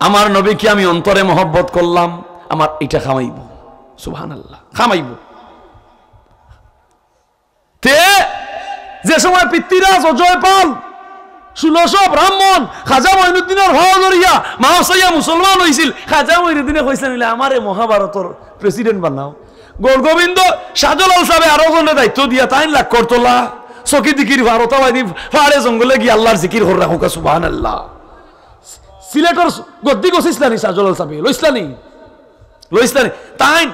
আমার নবীকে আমি অন্তরে মহব্বত করলাম, আমার ইটা কামাইবো। সুবহানাল্লাহ, কামাইবো। তে যে সময় পৃথ্বীরাজ অজয়পাল, ষোলশ ব্রাহ্মণ, খাজা মঈনুদ্দিনর পাও ধরিয়া মাও চাইয়া মুসলমান অইছিল, খাজা মঈনুদ্দিনে কইছলা নি, "আমারে মহাভারতর president বানাও।" গৌরগোবিন্দ শাহজালাল সাহেবে আরো জনরে দায়িত্ব দিয়া তাইন লাখ করতলা, চকি দিকির পারতা বাইদি পাহাড়ে জঙ্গলে গিয়া আল্লাহর জিকির কররা। কউক্কা সুবহানাল্লাহ। সিলেটর গদ্দি গছিছলা নি শাহজালাল সাহেবে? লইছলা নি? লইছলা নি? তাইন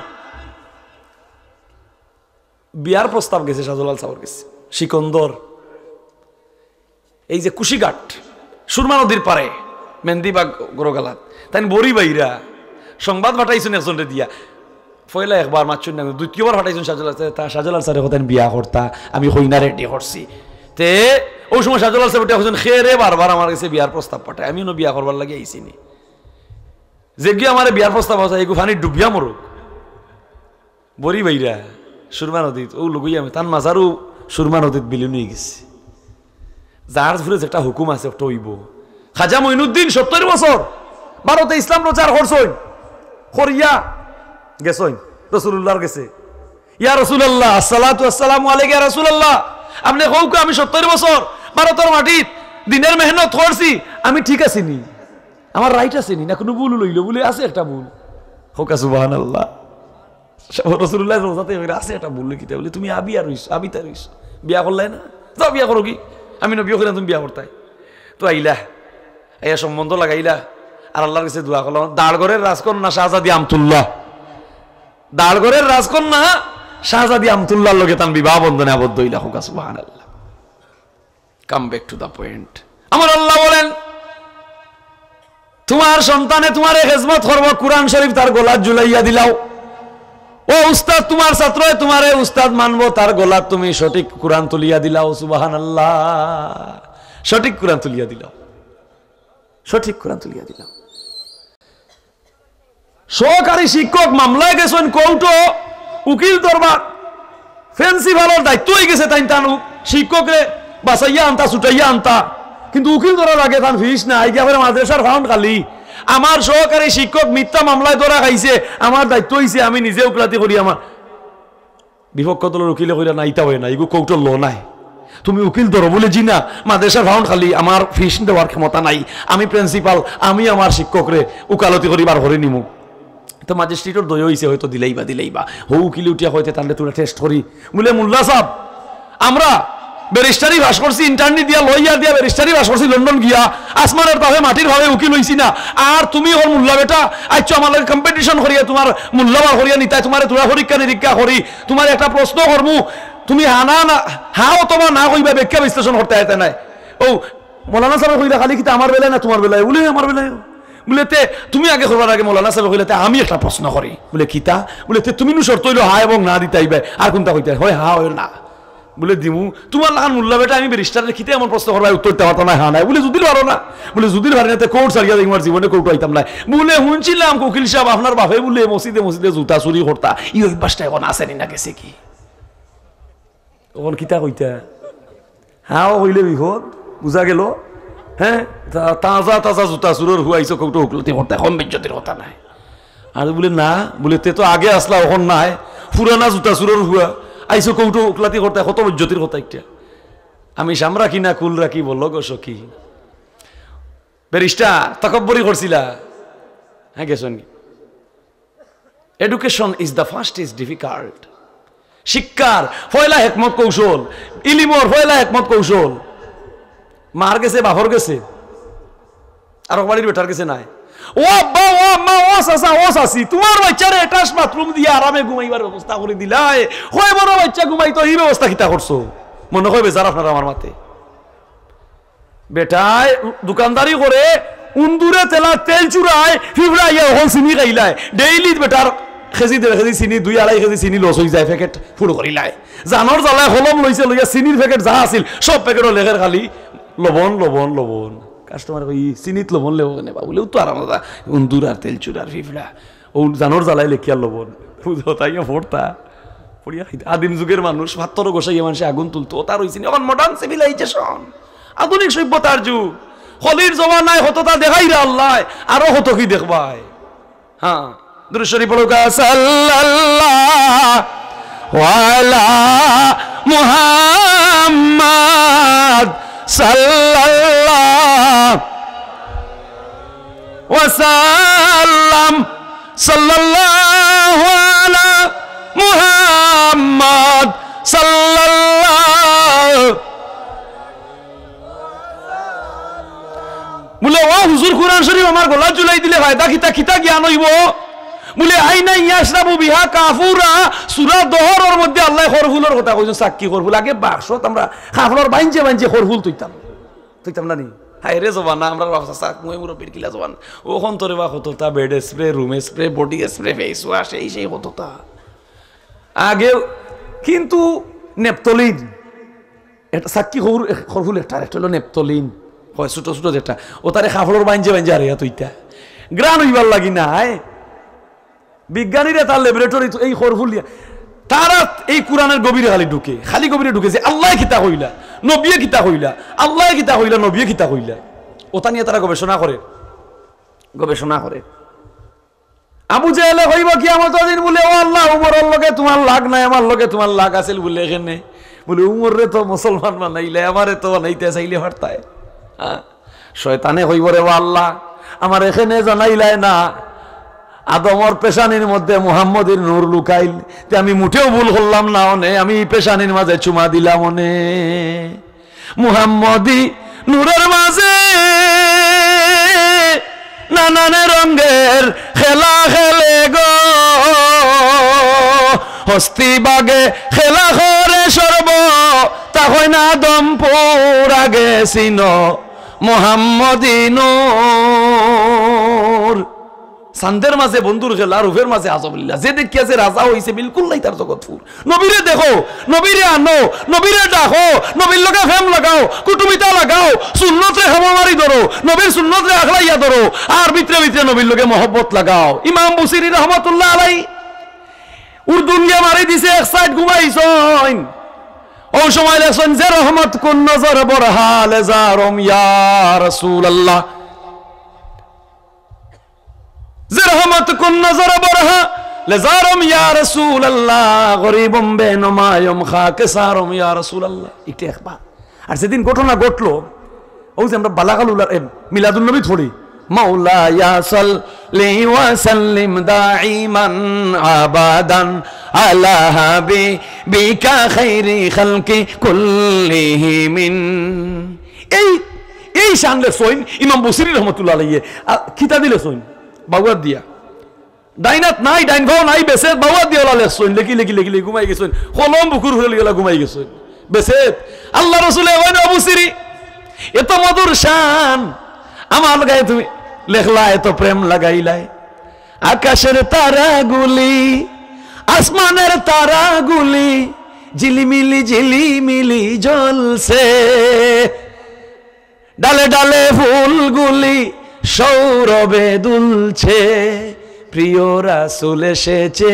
বিয়ার প্রস্তাব গেছে শাহজালাল সাহেবর গেছে, সিকন্দর, এই যে কুশিঘাট, সুরমা নদীর পারে, মেন্দিবাগ গরগালাত, তাইন বড়ি বাইরা সংবাদ পাঠাইছইন একজনরে দিয়া। পয়লা একবার মাতছইন না, দ্বিতীয়বার পাঠাইছইন শাহজালাল সাহেব, তা শাহজালাল সাহেব কইন বিয়া করতা, আমি কইনা ready করছি। তে অউ সময় শাহজালাল সাহেব উঠিয়া কইছইন, "কে রে বারবার আমার গেছে বিয়ার প্রস্তাব পাঠায়, আমি অনো বিয়া করবার লাগি আইছি নি? যেগু আমারে বিয়ার প্রস্তাব আছে, এগু পানিত ডুবিয়া মরুক।" বড়ি বাইরা সুরমা নদীত, অউ লগই আমি, তান মাজারও সুরমা নদীত বিলীন অইগেছে। যার উপরে যেটা হুকুম আছে, ওটা অইবো। খাজা মঈনুদ্দিন সত্তইর বছর ভারতে ইসলাম প্রচার করছইন, করিয়া গেছইন রাসূলুল্লাহর গেছে। "ইয়া রাসূলুল্লাহ, আসসালাতু আসসালামু আলাইকা ইয়া রাসূলুল্লাহ, আপনে কউক্কা, আমি সত্তইর বছর ভারতর মাটিত দ্বীনের মেহনত করছি, আমি ঠিক আছি নি? আমার right আছে নি? না কুনু ভুল অইলো?" বুলে, "আছে একটা ভুল।" কউক্কা সুবহানাল্লাহ। রাসূলুল্লাহ রওজাত কইরা, "আছে একটা ভুল।" কিতা? বুলে, "তুমি আবিয়া রইছো, আবিতা রইছো, বিয়া করলায় না, যাও বিয়া করোগি, আমি নবীয়ে কইরা তুমি বিয়া করতায়।" তো আইলা, আইয়া সম্বন্ধ লাগাইলা, আর আল্লাহর গেছে দোয়া করলা, "দাঁড় ঘরের রাজকন্যা শাহজাদি আমতুল্লাহ, দাঁড় ঘরের রাজকন্যা শাহজাদি আমতুল্লাহর লগে তান বিবাহ বন্ধনে আবদ্ধ অইলা।" কউক্কা সুবহানাল্লাহ। Come back to the point। আমার আল্লাহ বলেন, "তোমার সন্তানে তোমারে খেজমত করবো, কোরআন শরীফ তার গলাত ঝুলাইয়া দিলাও। ও উস্তাদ, তোমার ছাত্রয় তোমারে উস্তাদ মানবো, তার গলাত তুমি সঠিক কোরআন তুলিয়া দিলাও।" সুবহানাল্লাহ। সঠিক কোরআন তুলিয়া দিলাও, সঠিক কোরআন তুলিয়া দিলাও। সহকারী শিক্ষক মামলায় গেছইন কোর্টো, উকিল দরবার, প্রিন্সিপালর দায়িত্ব অইগেছে তাইন তান উ-, শিক্ষকরে বাঁচাইয়া আনতা, ছুটাইয়া আনতা, কিন্তু উকিল ধরার আগে তান ফিস নাই, গিয়া পরে মাদ্রাসার ফাউন্ড খালি। আমার সহকারী শিক্ষক মিথ্যা মামলায় ধরা খাইছে, আমার দায়িত্ব অইছে আমি নিজে উকিলাতি করি। আমার বিপক্ষ দলর উকিলে কইরা, "না, ইতা অয় না, ইগু কোর্টর law নায়। তুমি উকিল ধরো।" বুলে, "জি না, মাদ্রাসার ফাউন্ড খালি, আমার ফিস দেওয়ার ক্ষমতা নাই, আমি প্রিন্সিপাল, আমি আমার শিক্ষকরে উকালতি করি বার করি নিমু।" তো ম্যাজিস্ট্রেটর দয়া অইছে, হয়তো দিলাইবা, দিলাইবা। হউ উকিলে উঠিয়া কইতে, "তানরে থুড়া test করি।" বুলে, "মোল্লা সাব, আমরা ব্যারিস্টারি পাস করছি, ইন্টার্নি দিয়া, লয়ার দিয়া ব্যারিস্টারি পাস করছি লন্ডন গিয়া, আসমানর ভাবে মাটির ভাবে উকিল অইছি না। আর তুমি অখন মোল্লা বেটা, আইছো আমার লগে competition করিয়া, তোমার মোল্লা বার করিয়া নিতায়, তোমারে থুড়া পরীক্ষা নিরীক্ষা করি, তোমারে একটা প্রশ্ন করমু, তুমি হা না, না, হা অথবা না কইবা, ব্যাখ্যা বিশ্লেষণ করতে আইতে নাই। ও, মৌলানা সাহেব কইলা, "খালি কিতা আমার বেলায় না তুমার বেলায়?" বুলে, "আমার বেলায়।" বুলে, "তে তুমি আগে করবার আগে মৌলানা সাহেব কইলা, তে আমি একটা প্রশ্ন করি।" বুলে, "কিতা?" বুলে, "তে তুমি নু শর্ত অইলো হা এবং না দিতায় অইবায়, আর কুনটা কইতায়? হয় হা, হয় না।" বুলে, "দিমু।" তুমার লাখান মোল্লা বেটা, আমি ব্যারিস্টাররে কিতা এমন প্রশ্ন করবায়, উত্তর দিতায় পারতায় নায়, হা নাই। বুলে, "যুদি পারো না।" বুলে, "যুদি পারি না, তে কোর্ট ছাড়িয়া যাইমু, আর জীবনে কোর্টো আইতাম নায়।" বুলে, "হুনছিলাম উকিল সাব, আপনার বাপে বুলে মসজিদে মসজিদে জুতা চুরি করতা, ই অভ্যাসটা অখন আছে নি না গেছে কি?" অখন কিতা কইতা? হা অ কইলে বিপদ, বুঝা গেল? হ্যাঁ, তা-, তাজা তাজা জুতা চুরর হুয়া আইছো কৌটো হুকলাতি করতা, কম বেইজ্জতির কথা নায়। আর বুলে, "না।" বুলে, "তে তো আগে আছলা, অখন নাই, পুরানা জুতা চুরর হুয়া, আইছো কৌটো হুকলাতি করতা, কত বেইজ্জতির কথা একটা।" আমি সাম রাখি না কুল রাখি, বলো গো সখী। ব্যারিস্টার তকব্বরি করছিলা, হ্যাঁ, গেছইন। Education is the first is difficult. শিক্ষার পয়লা হেকমত কৌশল, ইলিমর পয়লা হেকমত কৌশল। মার গেছে, বাপর গেছে, আর বাড়ির বেটার গেছে নায়। ও আব্বা, ও আম্মা, ও চাচা, ও চাচি, তুমার বাইচ্চারে attach bathroom দিয়া আরামে ঘুমাইবার ব্যবস্থা করি দিলায়। কয় বড় বাইচ্চা ঘুমাইতো, ই ব্যবস্থা কিতা করছো? মনে কয় বেজার আপনারা আমার মাতে। বেটায় দোকানদারি করে, উন্দুরে তেলা তেল চুরায়, ফিফড়া আইয়া অখন চিনি খাইলায়। Daily বেটার কেজি দেড় কেজি চিনি, দুই আড়াই কেজি চিনি loss অইযায়, packet ফুড় করিলায়। জানর জ্বালায় কলম লইছে, লইয়া চিনির packet যা আছিল, সব packet-ও লেখের খালি লবণ, লবণ, লবণ। Customer কয়, "ই চিনিত লবণ লেখো কেনে বা?" বুলে, "ও তো আরাম দাদা, উন্দুর আর তেল চুরার ফিফড়া।" ও জানর জ্বালায় লেখিয়া লবণ। বুঝো, তাইও পড়তা। পড়িয়া খাইতা। আদিম যুগর মানুষ, পাত্থর ঘষাইয়া মানষে আগুন তুলতো। অতা রইছে নি। অখন modern civilization। আধুনিক সভ্যতার যুগ। খলির জমানায় কততা দেখাইরা আল্লায়, আরো কত কি দেখবায়। হ্যাঁ, দুরূদ শরীফ পড়ো গা, সাল্লাল্লাহু আলা মুহাম্মাদ, সাল্লাল্লাহু ওয়াসাল্লাম, সাল্লাল্লাহু আলা মুহাম্মাদ, সাল্লাল্লাহু। বুলে, "ও হুজুর, কুরআন শরীফ আমার গলাত ঝুলাই দিলে ফায়দা কিতা, কিতা জ্ঞান অইবো?" বুলে, "আইনা ইয়াশরাবু বিহা কাফুরা।" সূরা দহরর মধ্যে আল্লায় খরফুলর কথা কইছইন, সাক্কি খরফুল। আগে বাক্সত আমরা কাপড়র বাইঞ্জে বাইঞ্জে খরফুল থইতাম। থইতাম না নি? হায় রে জমানা, আমরার বাপ চাচা, মুই মুরব্বির কিলা জমানা। অখন তো রে বা কততা bed spray, room spray, body spray, face wash, এই সেই কততা। আগে কিন্তু Neptolene, একটা সাক্কি খরফুল, একটা, একটা অইলো Neptolene, হয় ছোট ছোট যেটা, অতারে কাপড়র বাইঞ্জে বাইঞ্জে আরিয়া থইতা। ঘ্রাণ অইবার লাগি নায়। বিজ্ঞানীরা তার laboratory-ত এই খরফুল দিয়া, তারা এই কুরআনের গভীরে খালি ঢুকে, খালি গভীরে ঢুকে যে আল্লায় কিতা কইলা, নবিয়ে কিতা কইলা, আল্লায় কিতা কইলা, নবিয়ে কিতা কইলা, অতা নিয়া তারা গবেষণা করে, গবেষণা করে। আবু জেহেলে কইবো কিয়ামতর দিন বুলে, "ও আল্লাহ, উমরর লগে তুমার লাগ নাই, আমার লগে তুমার লাগ আছিল বুলে কেনে?" বুলে, "উমররে তো মুসলমান বানাইলায়, আমারে তো বানাইতা চাইলে পারতায়।" হ্যাঁ? শয়তানে কইবো, "রে ও আল্লাহ, আমারে কেনে জানাইলায় না? আদমর পেশানির মধ্যে মুহাম্মদীর নূর লুকাইল, তে আমি মুটেও ভুল করলাম না অনে, আমি ই পেশানির মাঝে চুমা দিলাম অনে।" মুহাম্মদী নূরর মাঝে নানান রঙের খেলা খেলে গো, হস্তি বাগে খেলা করে সর্ব, তা হয় না আদম পুরা গেছিল মুহাম্মদী নূর। চান্দের মাঝে বন্ধুর খেলা, রূপের মাঝে আজব লীলা। যে দেখিয়া যে রাজা অইছে, বিলকুল নাই তার জগৎ ফুর। নবীরে দেখো, নবীরে আনো, নবীরে ডাকো, নবীর লগে প্রেম লাগাও, কুটুমিতা লাগাও, সুন্নতরে হামামারি ধরো, নবীর সুন্নতরে আখলাইয়া ধরো, আর ভিতরে ভিতরে নবীর লগে মহব্বত লাগাও। ইমাম বুসিরি রহমতুল্লাহ আলাই উর্দু নিয়া মারি দিছে, এক সাইড ঘুমাইছইন। ও সময় লেখছইন, "যে রহমত কুন নজর বরহা লেজারম ইয়া রাসূলুল্লাহ।" যে রহমত কুন নজর বরহা, লেজারম ইয়া রাসূলুল্লাহ, গরিবম বেনমায়ম খাকে সারম ইয়া রাসূলুল্লাহ। ইটা একবার। আর যেদিন ঘটনা ঘটলো, অউ যে আমরা বালাগাল উলা-, এ, মিলাদুন নবী পড়ি, মাওলায়া সাল্লি ওয়া সাল্লিম দাইমান আবাদান আলা হাবিবিকা খাইরি খালকি কুল্লিহিমিন। এই, এই শান লেখছইন ইমাম বুসিরি রহমতুল্লাহ আলাইহি। আ, কিতা দি লেখছইন? বাউয়াত দিয়া। ডাইন আত নাই, ডাইন পাও নাই, বেছেত বাউ আত দিয়া ওলা লেখছইন, লেখি, লেখি, লেখি, লেখি ঘুমাই গেছইন, কলম বুকুর উপরে লইয়া ঘুমাই গেছইন, বেছেত। আল্লার রসুলে কইন, "ও বুছিরি, এত মধুর শান, আমার গায়ে তুমি লেখলা, এত প্রেম লাগাইলায়। আকাশের তারাগুলি, আসমানের তারাগুলি, ঝিলিমিলি, ঝিলিমিলি জ্বলছে।" ডালে ডালে ফুলগুলি সৌরভে দুলছে, প্রিয় রাসূল এসেছে,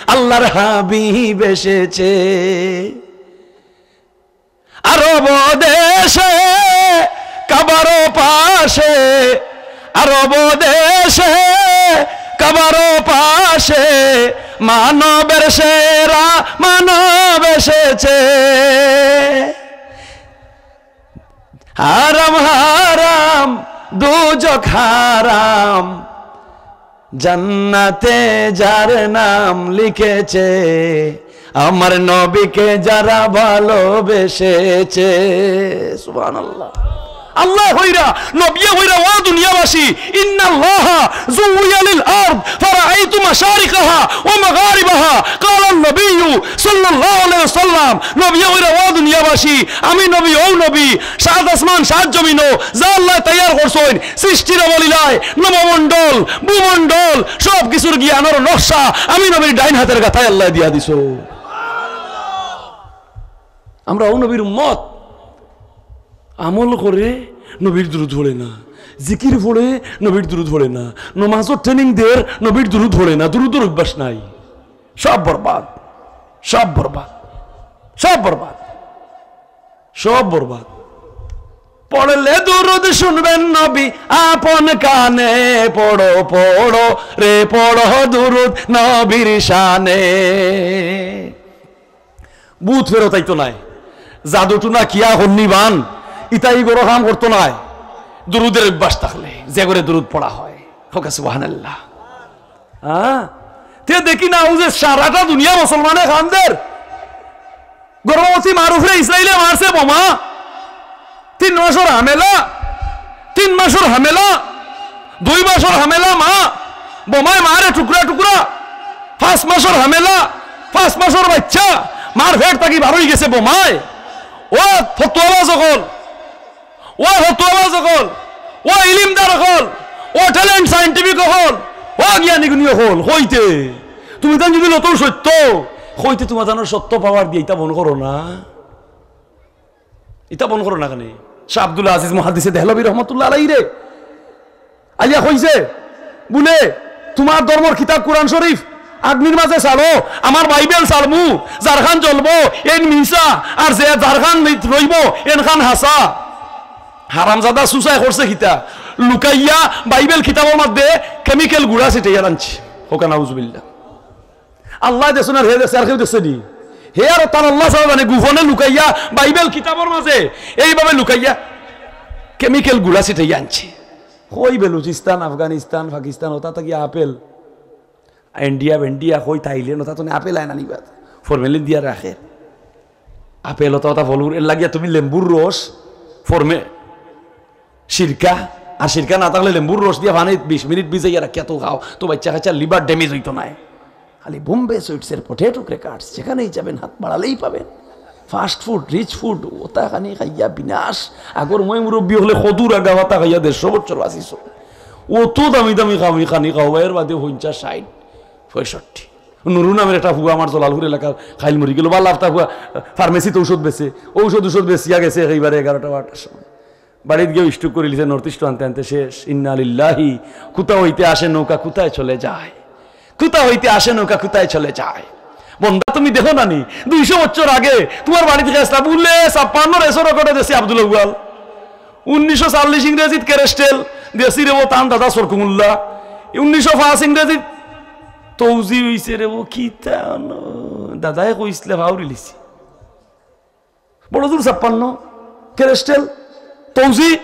আল্লাহর হাবিব এসেছে। আরব দেশে কাবার পাশে, আরব দেশে কাবার পাশে, মানবের সেরা মানব এসেছে। হারাম হারাম, দোজখ হারাম, জান্নাতে যার নাম লিখেছে, আমার নবীকে যারা ভালোবেসেছে। সুবহানাল্লাহ। আল্লায় কইরা, নবিয়ে কইরা, "ও দুনিয়াবাসী, ইন্নাল্লাহা জুয়্যিনা লিল আরদ ফারাআইতু মাশারিকাহা ওয়া মাগারিবাহা।" ক্বালান নবিয়্যু সাল্লাল্লাহু আলাইহি ওয়াসাল্লাম, নবিয়ে কইরা, "ও দুনিয়াবাসী, আমি নবী, অউ নবী, সাত আসমান, সাত জমিনো যা আল্লায় তৈয়ার করছইন, সৃষ্টির অবলীলায় নবমণ্ডল, ভূমণ্ডল, সব কিছুর জ্ঞানর নকশা আমি নবীর ডাইন হাতের গাথায় আল্লায় দিয়া দিছইন।" আমরা অউ নবীর উম্মত, আমল করে নবীর দুরুদ পড়ে না, জিকির পড়ে নবীর দুরুদ পড়ে না, নমাজর ট্রেনিং দের নবীর দুরুদ পড়ে না, দুরুদর অভ্যাস নাই। সব বরবাদ, সব বরবাদ, সব বরবাদ, সব বরবাদ। পড়লে দুরুদ শুনবেন নবী আপন কানে, পড়ো পড়ো রে পড়ো দুরুদ নবীর শানে। ভূত ফেরত আইতো নায়, জাদু টুনা কিয়া হন্নি বান, ইতা ই গরো কাম করতো নায়। দুরুদের অভ্যাস থাকলে যে ঘরে দুরুদ পড়া হয়, হোক সুবহানাল্লাহ। হ্যাঁ, তে দেখি না, অউ যে সারাটা দুনিয়া মুসলমানে কান্দের, গর্ভবতী মার উপরে ইসরাইলে মারছে বোমা, তিন মাসর হামেলা, তিন মাসর হামেলা, দুই মাসর হামেলা মা, বোমায় মারে টুকরা টুকরা, পাঁচ মাসর হামেলা, পাঁচ মাসর বাইচ্চা, মার পেট থাকি বার অই গেছে বোমায়। ও ফতুয়াবাজ অকল, ও ফতুয়াবাজ অকল, ও ইলিমদার অকল, ও ট্যালেন্ট সায়েন্টিফিক অকল, ও জ্ঞানী গুণী অকল, কইতে তুমি তান যদি লতৌ সত্য, কইতে তুমার জানোর সত্য পাওয়ার দিয়া ইতা বন্ধ করো না, ইতা বন্ধ করো না কেনে? শাহ আব্দুল আজিজ মুহাদ্দিসে দেহলভী রহমতুল্লাহ আলাইহি রে আইয়া কইছে বুলে, "তুমার ধর্মর কিতাব কুরআন শরীফ আগ্নির মাঝে ছাড়ো, আমার বাইবেল ছাড়মু, যারখান জ্বলবো এন মিছা, আর যে যারখান রইবো এনখান হাছা।" হারামজাদা সুসায় করছে কিতা? লুকাইয়া বাইবেল কিতাবর মধ্যে কেমিক্যাল গুড়া ছিটাইয়া আনছে। হোক নাউজুবিল্লাহ। আল্লায় দেখছইন আর হে দেখছে, আর কেউ দেখছে নি? হে আর তান আল্লাহ ছাড়া জানে, গোপনে লুকাইয়া বাইবেল কিতাবর মাঝে এইভাবে লুকাইয়া কেমিক্যাল গুড়া ছিটাইয়া আনছে। কই বেলুচিস্তান, আফগানিস্তান, পাকিস্তান, ওটা থাকি আপেল, ইন্ডিয়া বেন্ডিয়া, কই থাইল্যান্ড, ওটা তো আপেল আয় না নিবাদ, ফরমেলিন দিয়া রাখে। আপেল ওটা ওটা ফলুর, এর লাগিয়া তুমি লেম্বুর রস, ফরমে-, সিরকা, আর সিরকা না থাকলে লেম্বুর রস দিয়া পানিত বিশ মিনিট ভিজাইয়া রাখিয়া তো খাও, তো বাইচ্চা কাইচ্চার লিভার ড্যামেজ অইতো নায়। খালি বোম্বে সুইটসের পটেটো ক্র্যাকার্স, যেখানেই যাবেন হাত বাড়ালেই পাবেন। ফাস্ট ফুড, রিচ ফুড, ওটা খানি খাইয়া বিনাশ। আগর ময় মুরব্বী অকলে খদুর আগা পাতা খাইয়া দেড়শো বছর বাঁচিছইন। অত দামি দামি খামি খানি খাও, এর বাদে পঞ্চাশ, ষাইট, পঁয়ষট্টি। নুরু নামের একটা ফুয়া আমার জলালপুর এলাকার, কাইল মরি গেল। বালা একটা ফুয়া ফার্মেসিত ঔষধ বেচে, ঔষধ ঔষধ বেচিয়া গেছে একেবারে এগারোটা বারোটার সময়। বাড়িত গিয়া স্ট্রোক করিলিছে, নর্থ ইস্ট আনতে আনতে শেষ। ইন্না লিল্লাহি, কোথা হইতে আসে নৌকা কোথায় চলে যায়, কোথা হইতে আসে নৌকা কোথায় চলে যায়। বন্দা, তুমি দেখো না নি, দুইশো বছর আগে তুমার বাড়িত গেছলা বুলে ছাপ্পান্ন রেসর রেকর্ডে দেশি আব্দুল আউয়াল, উনিশশো চল্লিশ ইংরেজিত ক্যারেস্টেল দেশি রে ও তান দাদা সরকুমুল্লা, উনিশশো পাঁচ ইংরেজিত তৌজি অইছে রে ও কিতা দাদায় কইছলে, ফাউরিলিছি। বড়জোর ছাপ্পান্ন, ক্যারেস্টেল, তৌজি,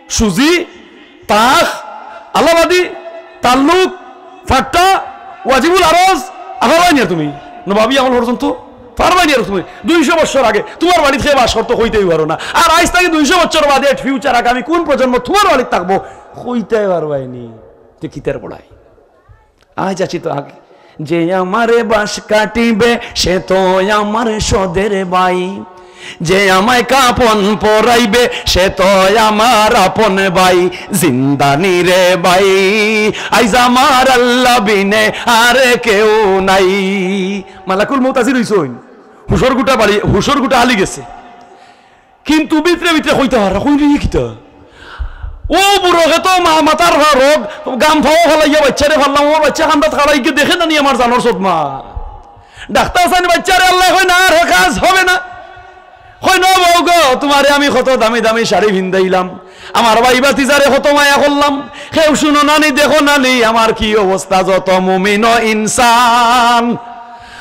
সুজি, তাখ, আলাবাদি, তাল্লুক, ফাট্টা, ওয়াজিবুল আরজ, আফারবাই নিয়ার তুমি। নবাবি আমল পর্যন্ত পারবাই নিয়ার তুমি। দুইশো বছর আগে তুমার বাড়িত কে বাস করতো, কইতেউ পারো না। আর আইজ থাকি দুইশো বছর বাদে, ফিউচার, আগামী কোন প্রজন্ম তুমার বাড়িত থাকবো, কইতেউ পারবায় নি। তে কিতার পড়াই? আইজ আছি তো আগে। যে আমারে বাঁশ কাটিবে, সে তো আমার সদের ভাই। যে আমায় কাপন পরাইবে, সে তো আমার আপন ভাই। জিন্দানি রে ভাই, আইজ আমার আল্লাহ বিনে আর কেউ নাই। মালাকুল মউত হাজির অইছইন, হুশর গুটা বাড়ি, হুশর গুটা হালি গেছে। কিন্তু ভিতরে ভিতরে কইতা পাররা, কইন রে, ই কিতা? অউ বুড়ো খেতো মা-, মাথার ফা-, রোগ, গাম ফাও ফালাইয়া বাইচ্চারে ফালাইলাম, আমার বাইচ্চা কান্দাত খাড়াই গিয়া দেখে না নি আমার জানর সদমা। ডাক্তার চাইন বাইচ্চারে, আল্লায় কইন, "আর হে কাজ হবে না।" কইন, "ও বউ গো, তুমারে আমি কত দামি দামি শাড়ি ফিন্দাইলাম, আমার ভাই ভাতিজারে কত মায়া করলাম, কেউ হুনো না নি, দেখো না নি, আমার কি অবস্থা।" যত মুমিন ও ইনসান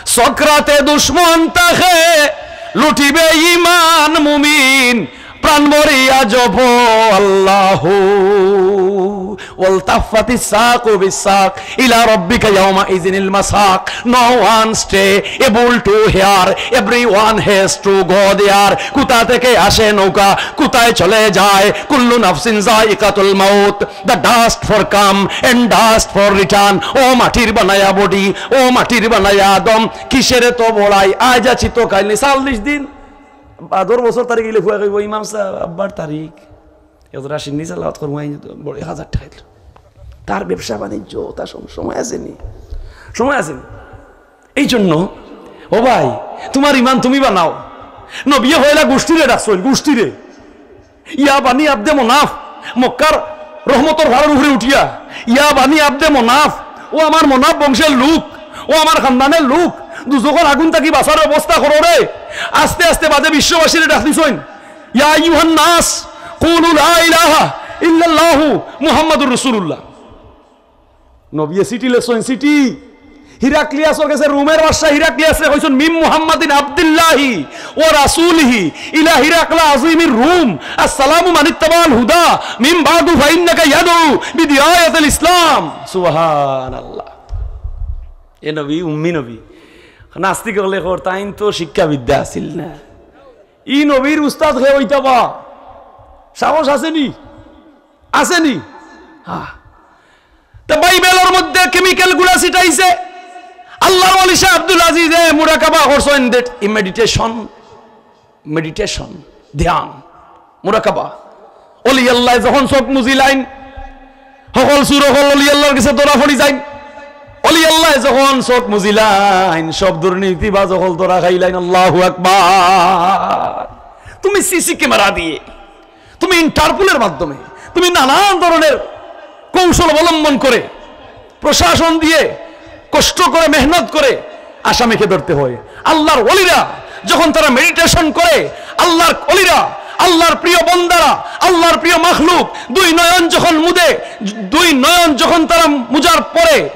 সকরাতে দুশমন থাকে, লুটিবে ইমান মুমিন, প্রাণ ভরিয়া জপো আল্লাহু। ওয়ালতাফাতিস সাকু বিস সাক ইলা রাব্বিকা ইয়াউমা ইজিনিল মাসাক। No one stay able to here, everyone has to go there. কোথা থেকে আসে নৌকা, কোথায় চলে যায়? কুল্লু নাফসিন যায়িকাতুল মাউত। The dust for come and dust for return. ও মাটির বানায়া বডি, ও মাটির বানায়া আদম, কিসের তো বড়াই? আইজ আছি তো কাইল নি, চল্লিশ দিন। বাদর বছর তারিখ ইলে ফুয়া কইবো, "ইমাম সাব, আব্বার তারিখ।" এজরা সিন্নি সালাওয়াত করবো, আইন তো বড় এক হাজার টাকা দিল। তার ব্যবসা বাণিজ্য, তার সম-, সময় আছে নি? সময় আছে নি? এই জন্য, ও ভাই, তুমার ইমান তুমি বানাও। নবিয়ে পয়লা গুষ্টিরে ডাকছইন, গুষ্টিরে। ইয়া বানি আব্দে মনাফ, মক্কার রহমতর ফাড়র উপরে উঠিয়া, ইয়া বানি আব্দে মনাফ, ও আমার মনাফ বংশের লোক, ও আমার খানদানের লোক, দুজখর আগুন থাকি বাঁচার ব্যবস্থা করো রে। আস্তে আস্তে বাদে বিশ্ববাসীরে ডাক দিছইন, ইয়া আইয়ুহান নাস, কুলু লা ইলাহা ইল্লাল্লাহু মুহাম্মাদুর রাসূলুল্লাহ। নবিয়ে চিঠি লেখছইন, চিঠি। হিরাক্লিয়াসর গেছে, রোমের বাদশা হিরাক্লিয়াসরে কইছইন, "মিম মুহাম্মাদিন আব্দুল্লাহি ওয়া রাসূলিহি ইলা হিরাকলা আযীমির রুম, আসসালামু মানিত্তাবাআল হুদা, মিম বাদু ফাইন্নাকা ইয়াদউ বিদিআয়াতিল ইসলাম।" সুবহানাল্লাহ। এ নবী, উম্মি নবী। নাস্তিক অকলে কর, তাইন তো শিক্ষাবিদ্যা আছিল না। ই নবীর উস্তাদ কে অইতা বা? সাহস আছে নি? আছে নি? হ্যাঁ। তো বাইবেলর মধ্যে কেমিক্যাল গুলা ছিটাইছে। আল্লাহর ওলি শাহ আব্দুল আজিজে মুরাকাবা করছইন, that meditation, meditation, ধ্যান, মুরাকাবা। ওলি আল্লায় যখন চোখ মুজিলাইন, হকল চুর অকল ওলি আল্লাহর গেছে ধরা পড়ি যাইন। ওলি আল্লায় যখন চোখ মুজিলাইন, সব দুর্নীতিবাজ অকল ধরা খাইলাইন। আল্লাহু আকবার। তুমি সিসি ক্যামেরা দিয়ে, তুমি ইন্টারপোলের মাধ্যমে, তুমি নানান ধরনের কৌশল অবলম্বন করে, প্রশাসন দিয়ে, কষ্ট করে, মেহনত করে আসামিকে ধরতে হয়। আল্লাহর ওলিরা যখন তারা মেডিটেশন করে, আল্লাহর ওলিরা, আল্লাহর প্রিয় বন্দারা, আল্লাহর প্রিয় মাখলুক, দুই নয়ন যখন মুদে, দুই নয়ন যখন তারা মুজার পরে,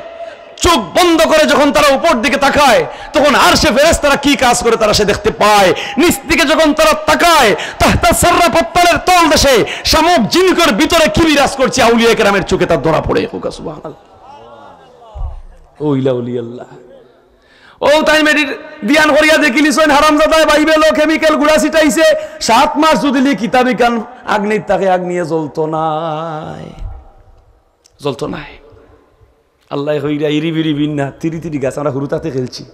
চোখ বন্ধ করে যখন তারা উপর দিকে তাকায়, তখন আরশে ফেরেশতারা কি কাজ করে তারা সে দেখতে পায়। নিচ দিকে যখন তারা তাকায়, তাহতা সাররা পত্তালের তল দেশে শামুক জিনকর ভিতরে কি বিরাজ করছে, আউলিয়া কেরামের চোখে তার ধরা পড়ে। হোক সুবহানাল্লাহ। ও ইলা ওলি আল্লাহ। ও তাইন মেডিট-, ধ্যান করিয়া দেখিলিছইন, হারামজাদায় বাইবেলো কেমিক্যাল গুলা ছিটাইছে। সাত মাস যদি লি কিতাব ইখান আগ্নির তাকে আগ্নিয়ে জ্বলতো নায়, জ্বলতো নায়। আল্লায় কইরা ইরি বিরি বিন্না তিরি তিরি গাছ, আমরা হুরু থাকতে খেলছি।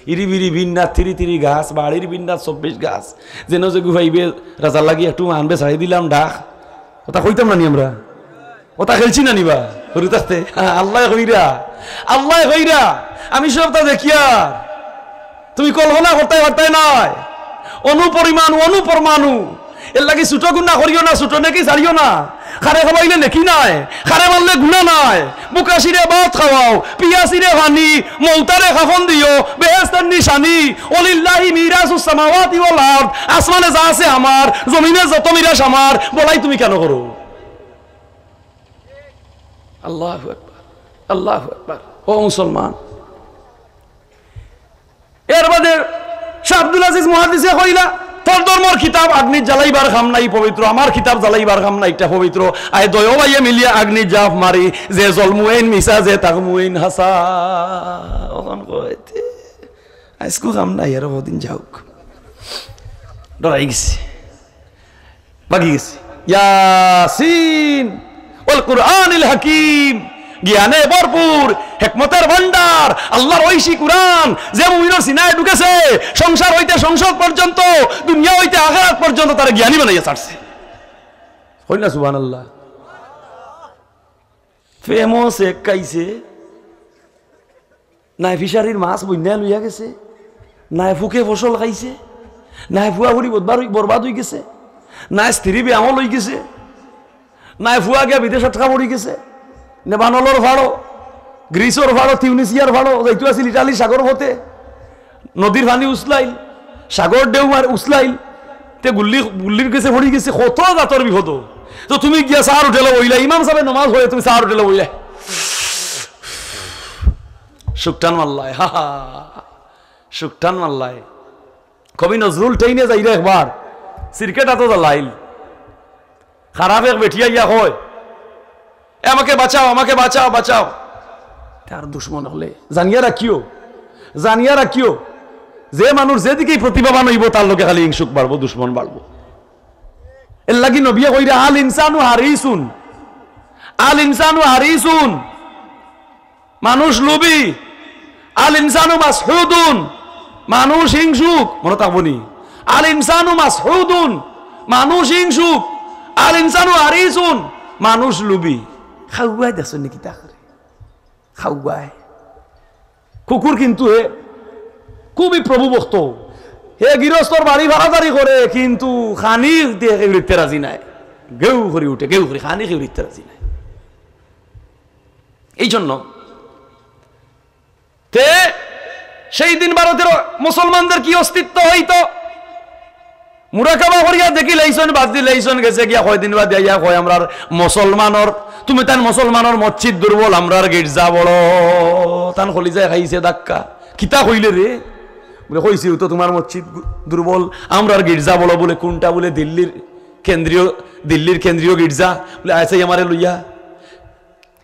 ইরি বিরি বিন্না তিরি তিরি গাছ, বাড়ির বিন্না চব্বিশ গাছ। যেন যে গুফাইবে রাজার লাগি একটু মানবে ছাড়ি দিলাম ডাক। ওটা কইতাম না নি আমরা? ওটা খেলছি না নিবা? হুরু থাকতে। হ্যাঁ, আল্লায় কইরা, আল্লায় কইরা, আমি সবটা দেখিয়ার। তুমি কল্পনা করতায় পারতায় নায়। অণু পরিমাণু, অণু পরমাণু। এর লাগি ছোট গুনা করিও না, ছোট নেকি ছাড়িও না। খারে খাবাইলে নেকি নাই, খারে মারলে গুনা নাই। বুকাশিরে ভাত খাওয়াও, পিয়াসিরে পানি, মৌতারে কাফন দিও, বেহেশতর নিশানি। ওলিল্লাহি মিরাসুস সামাওয়াতি ওয়াল আরদ। আসমানে যা আছে আমার, জমিনে যত মিরাস আমার। বড়াই তুমি কেন করো? আল্লাহু আকবার, আল্লাহু আকবার। ও মুসলমান, এর বাদে শাহ আব্দুল আজিজ মুহাদ্দিসে কইলা, "তোর ধর্মর কিতাব আগ্নিত জ্বালাইবার কাম নাই, পবিত্র, আমার কিতাব জ্বালাইবার কাম নাই, এটা পবিত্র।" আয় দয় ভাইয়ে মিলিয়া আগ্নিত জাপ মারি, যে জলমুয়েইন মিছা, যে তাকমুয়েইন হাছা। অখন কইতে, আইজকু কাম নাই, আর কদিন যাউক। ডরাই গেছে। বাকি গেছে। ইয়াসিন ওয়াল কুরআনিল হাকিম। জ্ঞানে ভরপুর, হেকমতের ভান্ডার, আল্লাহর ঐশী কুরআন, যে মুমিনর সিনায় ঢুকেছে, সংসার হইতে সংসদ পর্যন্ত, দুনিয়া হইতে আখিরাত পর্যন্ত তারে জ্ঞানী বানাইয়া ছাড়ছে। কই না সুবহানাল্লাহ? প্রেমও ছেক খাইছে, নায় ফিশারির মাছ বন্যায় লইয়া গেছে, নায় ফুকে ফসল খাইছে, নায় ফুয়া ফুড়ি বদবার-, বরবাদ অই গেছে, নায় স্ত্রী বেআমল অই গেছে, নায় ফুয়া গিয়া বিদেশো আটকা পড়ি গেছে, লেবানলর ফাড়ো, গ্রিসর ফাড়ো, তিউনিসিয়ার ফাড়ো, যাইতো আছিল ইটালির সাগর পথে, নদীর পানি উছলাইল, সাগর ঢেউ মার উছলাইল, তে গুল্লি, গুল্লির গেছে পড়ি গেছে, কত জাতর বিপদ। তো তুমি গিয়া চার হোটেলো বইলা, ইমাম সাবে নমাজ পড়ে, তুমি চার হোটেলো বইলা। সুকটান মারলায়, হা হা, সুকটান মারলায়। কবি নজরুল ট্রেইনে যাইরা একবার, সিরকেট আতো জ্বালাইল। খারাপ এক বেটি আইয়া কয়, "এ, আমাকে বাঁচাও, আমাকে বাঁচাও, বাঁচাও।" তার দুশমন অকলে, জানিয়া রাখিও, জানিয়া রাখিও, যে মানুষ যেদিকেই প্রতিভাবান অইবো, তার লগে খালি হিংসুক বাড়বো, দুশমন বাড়বো। এর লাগি নবিয়ে কইরা, "আল ইনসানু হারিসুন, আল ইনসানু হারিসুন।" মানুষ লোভী। আল ইনসানু মাসহুদুন, মানুষ হিংসুক। মনো থাকবো নি? আল ইনসানু মাসহুদুন, মানুষ হিংসুক। আল ইনসানু হারিসুন, মানুষ লোভী। খাওয়ায় দেখছইন নি কিতা করে? খাওয়ায়। কুকুর কিন্তু হে খুবই প্রভু ভক্ত। হে গিরস্তর বাড়ি ভাড়াদারি করে, কিন্তু খানি দিয়া কেউ দিতে রাজি নায়। গেউ করি উঠে, গেউ করি, খানি কেউ দিতে রাজি নায়। এই জন্য তে সেই দিন ভারতের মুসলমানদের কি অস্তিত্ব হইতো? মুরাকাবা করিয়া দেখিলাইছইন, বাদ দিলাইছইন, গেছে গিয়া কয়দিন বাদে আইয়া কয়, "আমরার মুসলমানর, তুমি তাইন মুসলমানর মসজিদ দুর্বল, আমরার গির্জা বড়।" তান কলিজায় খাইছে ধাক্কা। "কিতা কইলে রে?" বুলে, "কইছি তো তুমার মসজিদ গু-, দুর্বল, আমরার গির্জা বড়।" বুলে, "কুনটা?" বুলে, "দিল্লির কেন্দ্রীয়, দিল্লির কেন্দ্রীয় গির্জা।" বুলে, "আচ্ছা, আমারে লইয়া।"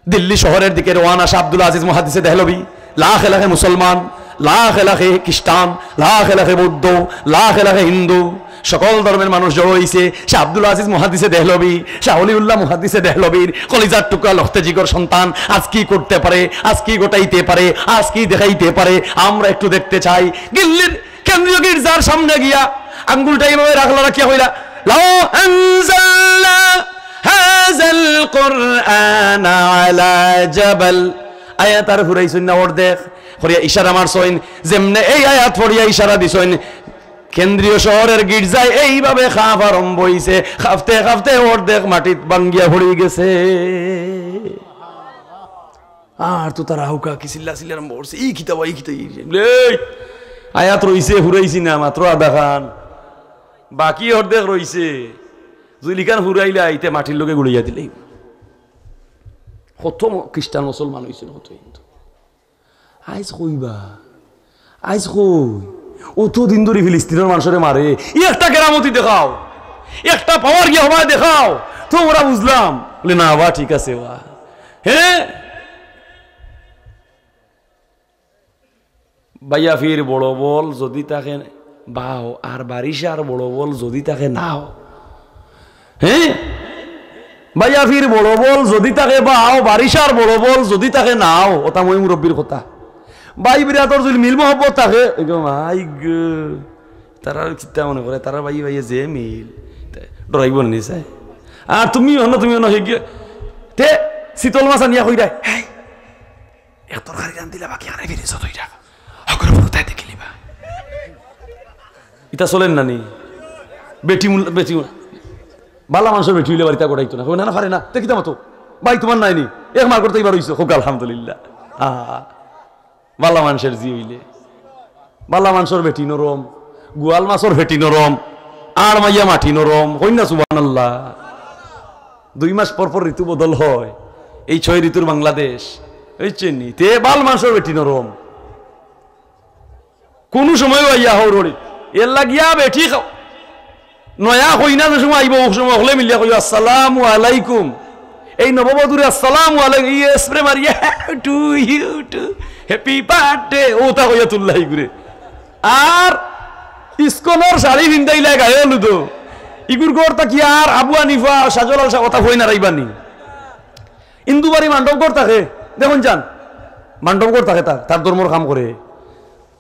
দিল্লি শহরের দিকে রওয়ানা শাহ আব্দুল আজিজ মুহাদ্দিসে দেহলভী, লাখে লাখে মুসলমান, লাখে লাখে খ্রিস্টান, লাখে লাখে বৌদ্ধ, লাখে লাখে হিন্দু, সকল ধর্মের মানুষ জড়ো হইছে। শাহ আব্দুল আজিজ মুহাদ্দিসে দেহলভী, শাহ অলিউল্লাহ মুহাদ্দিসে দেহলভীর কলিজার টুকরা লখতে জিগর সন্তান আজ কি করতে পারে, আজ কি ঘটাইতে পারে, আজ কি দেখাইতে পারে, আমরা একটু দেখতে চাই। দিল্লির কেন্দ্রীয় গির্জার সামনে গিয়া আঙ্গুলটা এইভাবে রাখলা, রাখিয়া কইলা, "লাও আনজালনা হাযাল কুরআনা আলা জাবাল।" আয়াত আর ফুরাইছইন না অর্ধেক, করিয়া ইশারা মারছইন, যেমনে এই আয়াত পড়িয়া ইশারা দিছইন, কেন্দ্রীয় শহরের গির্জায় এইভাবে কাঁপ আরম্ভ হইছে, কাঁপতে কাঁপতে অর্ধেক মাটিত ভাঙ্গিয়া পড়ি গেছে। আর তো তারা হাউকা কি চিল্লা চিল্লা আরম্ভ করছে, "এই কিতা বা, এই কিতা, এই কিতা?" বলে, "এই আয়াত রইছে, ফুরাইছি না, মাত্র আধা খান, বাকি অর্ধেক রইছে।" জুলিখান ফুরাইলে আইতে মাটির লগে গুড়াইয়া দিলে। কত ম-, খ্রিস্টান মুসলমান হইছে না, কত হিন্দু। আইজ কইবা, আইজ কই? অত দিন ধরি ফিলিস্তিনর মানুষরে মারে, ই একটা কেরামতি দেখাও, একটা পাওয়ার গিয়া হবায় দেখাও, তো ওরা বুঝলাম। বলে, "না বা, ঠিক আছে বা।" হ্যাঁ, বাইয়াফির বড় বল যদি থাকে বাও, আর বারিশার বড় বল যদি থাকে নাও, হ্যাঁ, বাইয়াফির বড় বল যদি থাকে বাও, বারিশার বড় বল যদি থাকে নাও, ওটা মই মুরব্বীর কথা। ভাই বিরাদর যদি মিল মহব্বত থাকে, এগো মাই গো, তারার কিতা মনে করে, তারার ভাই ভাইয়ে যে মিল, তে ডরাইব নি চাই। আর তুমি হনো, তুমি হনো, হেগে, তে শীতল মাছ আনিয়া কই দেয়, "হেই, এক তরকারি রান্ধিলা বাকি আনাই ফিরিজো থই রাখ। হকরে ফুরুতায় দেখিলিবা।" ইতা চলেন না নি? বেটি মুল-, বেটি মুল-, বালা মানুষর বেটি হইলে বাড়িতে গোটাইতো না। কই, "না, না, পারে না।" তে কিতা মতো? ভাই, তোমার নাই নি? এক মার করতে এবার হইছে। হোক, আলহামদুলিল্লাহ। আহা। বালা মানুষর জি হইলে। বালা মানুষর বেটি নরম, গোয়াল মাছর বেটি নরম, আর মাইয়া মাটি নরম। কই না সুবহানাল্লাহ? দুই মাস পর পর ঋতু বদল হয়। এই ছয় ঋতুর বাংলাদেশ, বুঝছেন নি? তে বালা মানুষর বেটি নরম। কুনু সময়ও আইয়া হৌরড়ি। এর লাগিয়া বেটি খাও। নয়া কইনা যে সময় আইবো, ও সময় হকলে মিলিয়া কইও, "আসসালামু আলাইকুম।" এই নববধূরে "আসসালামু আলাইকুম", ই স্প্রে মারিয়া, "to you too, happy birthday", ওটা কইয়া তুললাই ঘুরে। আর ইস্কনর শাড়ি পিন্দাইলা গায়ে হলুদ। ইগুর ঘর থাকি আর আবু হানিফা, শাহজালাল শাহ, ওটা হই না রাইবানি। ইন্দুবাড়ি মান্ডব ঘর থাকে। দেখইন যান, মান্ডব ঘর থাকে তার, তার ধর্মর কাম করে।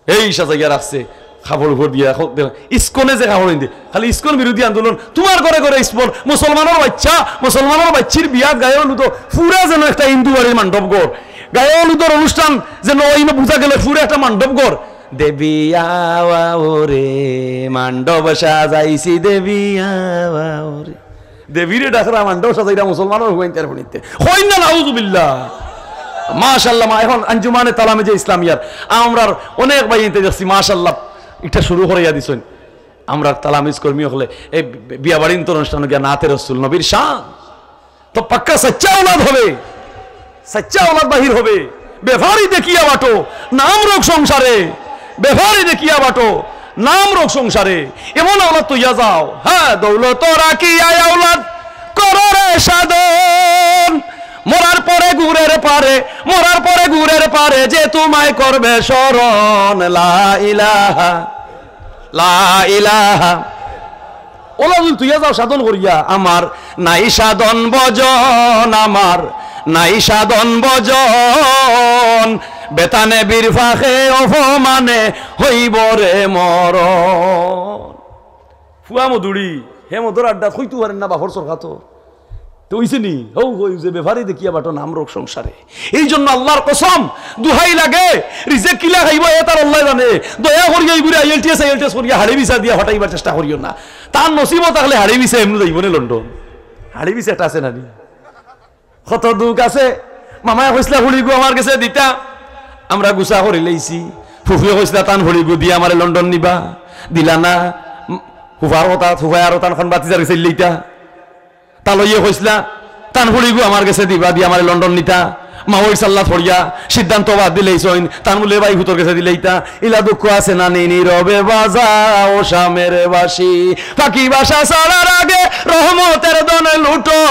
এই সাজাইয়া রাখছে, কাপড় উপর দিয়া, এখন দেখো, ইস্কনে যে কাপড় ইন্দে, খালি ইস্কন বিরোধী আন্দোলন, তুমার ঘরে ঘরে ইস্কন, মুসলমানর বাইচ্চা, মুসলমানর বাইচ্চির বিয়াত গায়ে হলুদ, পুরা যেন একটা হিন্দু বাড়ির মান্ডব ঘর। গায়ে হলুদর অনুষ্ঠান যেন ওই বুঝা গেল পুরা একটা মান্ডব ঘর। দেবী আওয়াও রে, মান্ডব সাজাইছি দেবী আওয়াও রে। দেবীরে ডাকরা মান্ডব সাজাইরা মুসলমানর হুয়াইন তার ফুনিতে। কইন না নাউজুবিল্লাহ। মাশাআল্লাহ, মা, এখন আঞ্জুমানে তালামিজে ইসলামিয়ার আমরার অনেক ভাইয়াইন্তে দেখছি, মাশাআল্লাহ, ইটা শুরু করাইয়া দিছইন। আমরার তালামিজ কর্মী অকলে এই বিয়া বাড়ির অনুষ্ঠানো গিয়া নাতে রসুল নবীর শান। তো পাক্কা সাচ্চা আওলাদ হবে, সাচ্চা আওলাদ বাহির হবে। বেফারি দেখিয়া বাটো, নাম রোগ সংসারে। বেফারি দেখিয়া বাটো, নাম রোগ সংসারে। এমন আওলাদ তইয়া যাও, হ্যাঁ, দৌলত রাখিয়া আওলাদ করো রে সাধন। মরার পরে ঘুরের পারে, মরার পরে ঘুরের পারে যে তোমায় করবে স্মরণ। লা ইলাহা, লা ইলাহা। ওলা যদি তুইয়া যাও সাধন করিয়া, আমার নাই সাধন ভজন, আমার নাই সাধন ভজন, বেতানে বীর ফাঁকে অপমানে হইব রে মরণ। ফুয়া মধুড়ি, হে মধুর আড্ডা, কইতে পারেন না বাপর সরকাতো। তো হইছে নি? হউ হই যে বেফারি দেখিয়া বাটো নাম রোগ সংসারে। এই জন্য আল্লাহর কসম, দুহাই লাগে, রিজেক কিলা খাইবো, এ তার আল্লাহ জানে। দয়া করিয়া ইগুরে আইএলটিএস, আইএলটিএস করিয়া হাড়ি ভিসা দিয়া ফাটাইবার চেষ্টা করিও না। তার নসিবো থাকলে হাড়ি ভিসা এমনি যাইবো নে লন্ডন। হাড়ি ভিসা একটা আছে না নি? কত দুখ আছে। মামায় কইছলা, "ফুড়িগু আমার গেছে দিতা।" আমরা গুছা করি লইছি। ফুফুয়ে কইছলা, "তান ফুড়িগু দিয়া আমারে লন্ডন নিবা।" দিলা না। উম, ফুফার কথা, ফুফায় আরো তান খান বাতিজার গেছে লইতা। তা লইয়া কইছলা, "তান ফুড়িগু আমার গেছে দিবা, দিয়া আমারে লন্ডন নিতা।" মা ওই সাল্লাত পড়িয়া সিদ্ধান্ত বাদ দিলেইছইন, তান বুলে ভাই ফুতর গেছে দিলেইতা। ইলা দুঃখ আছে না নি? নীরবে বাজাও শামের বাঁশি, পাখি বাসা ছাড়ার আগে রহমতের ধন লুটো,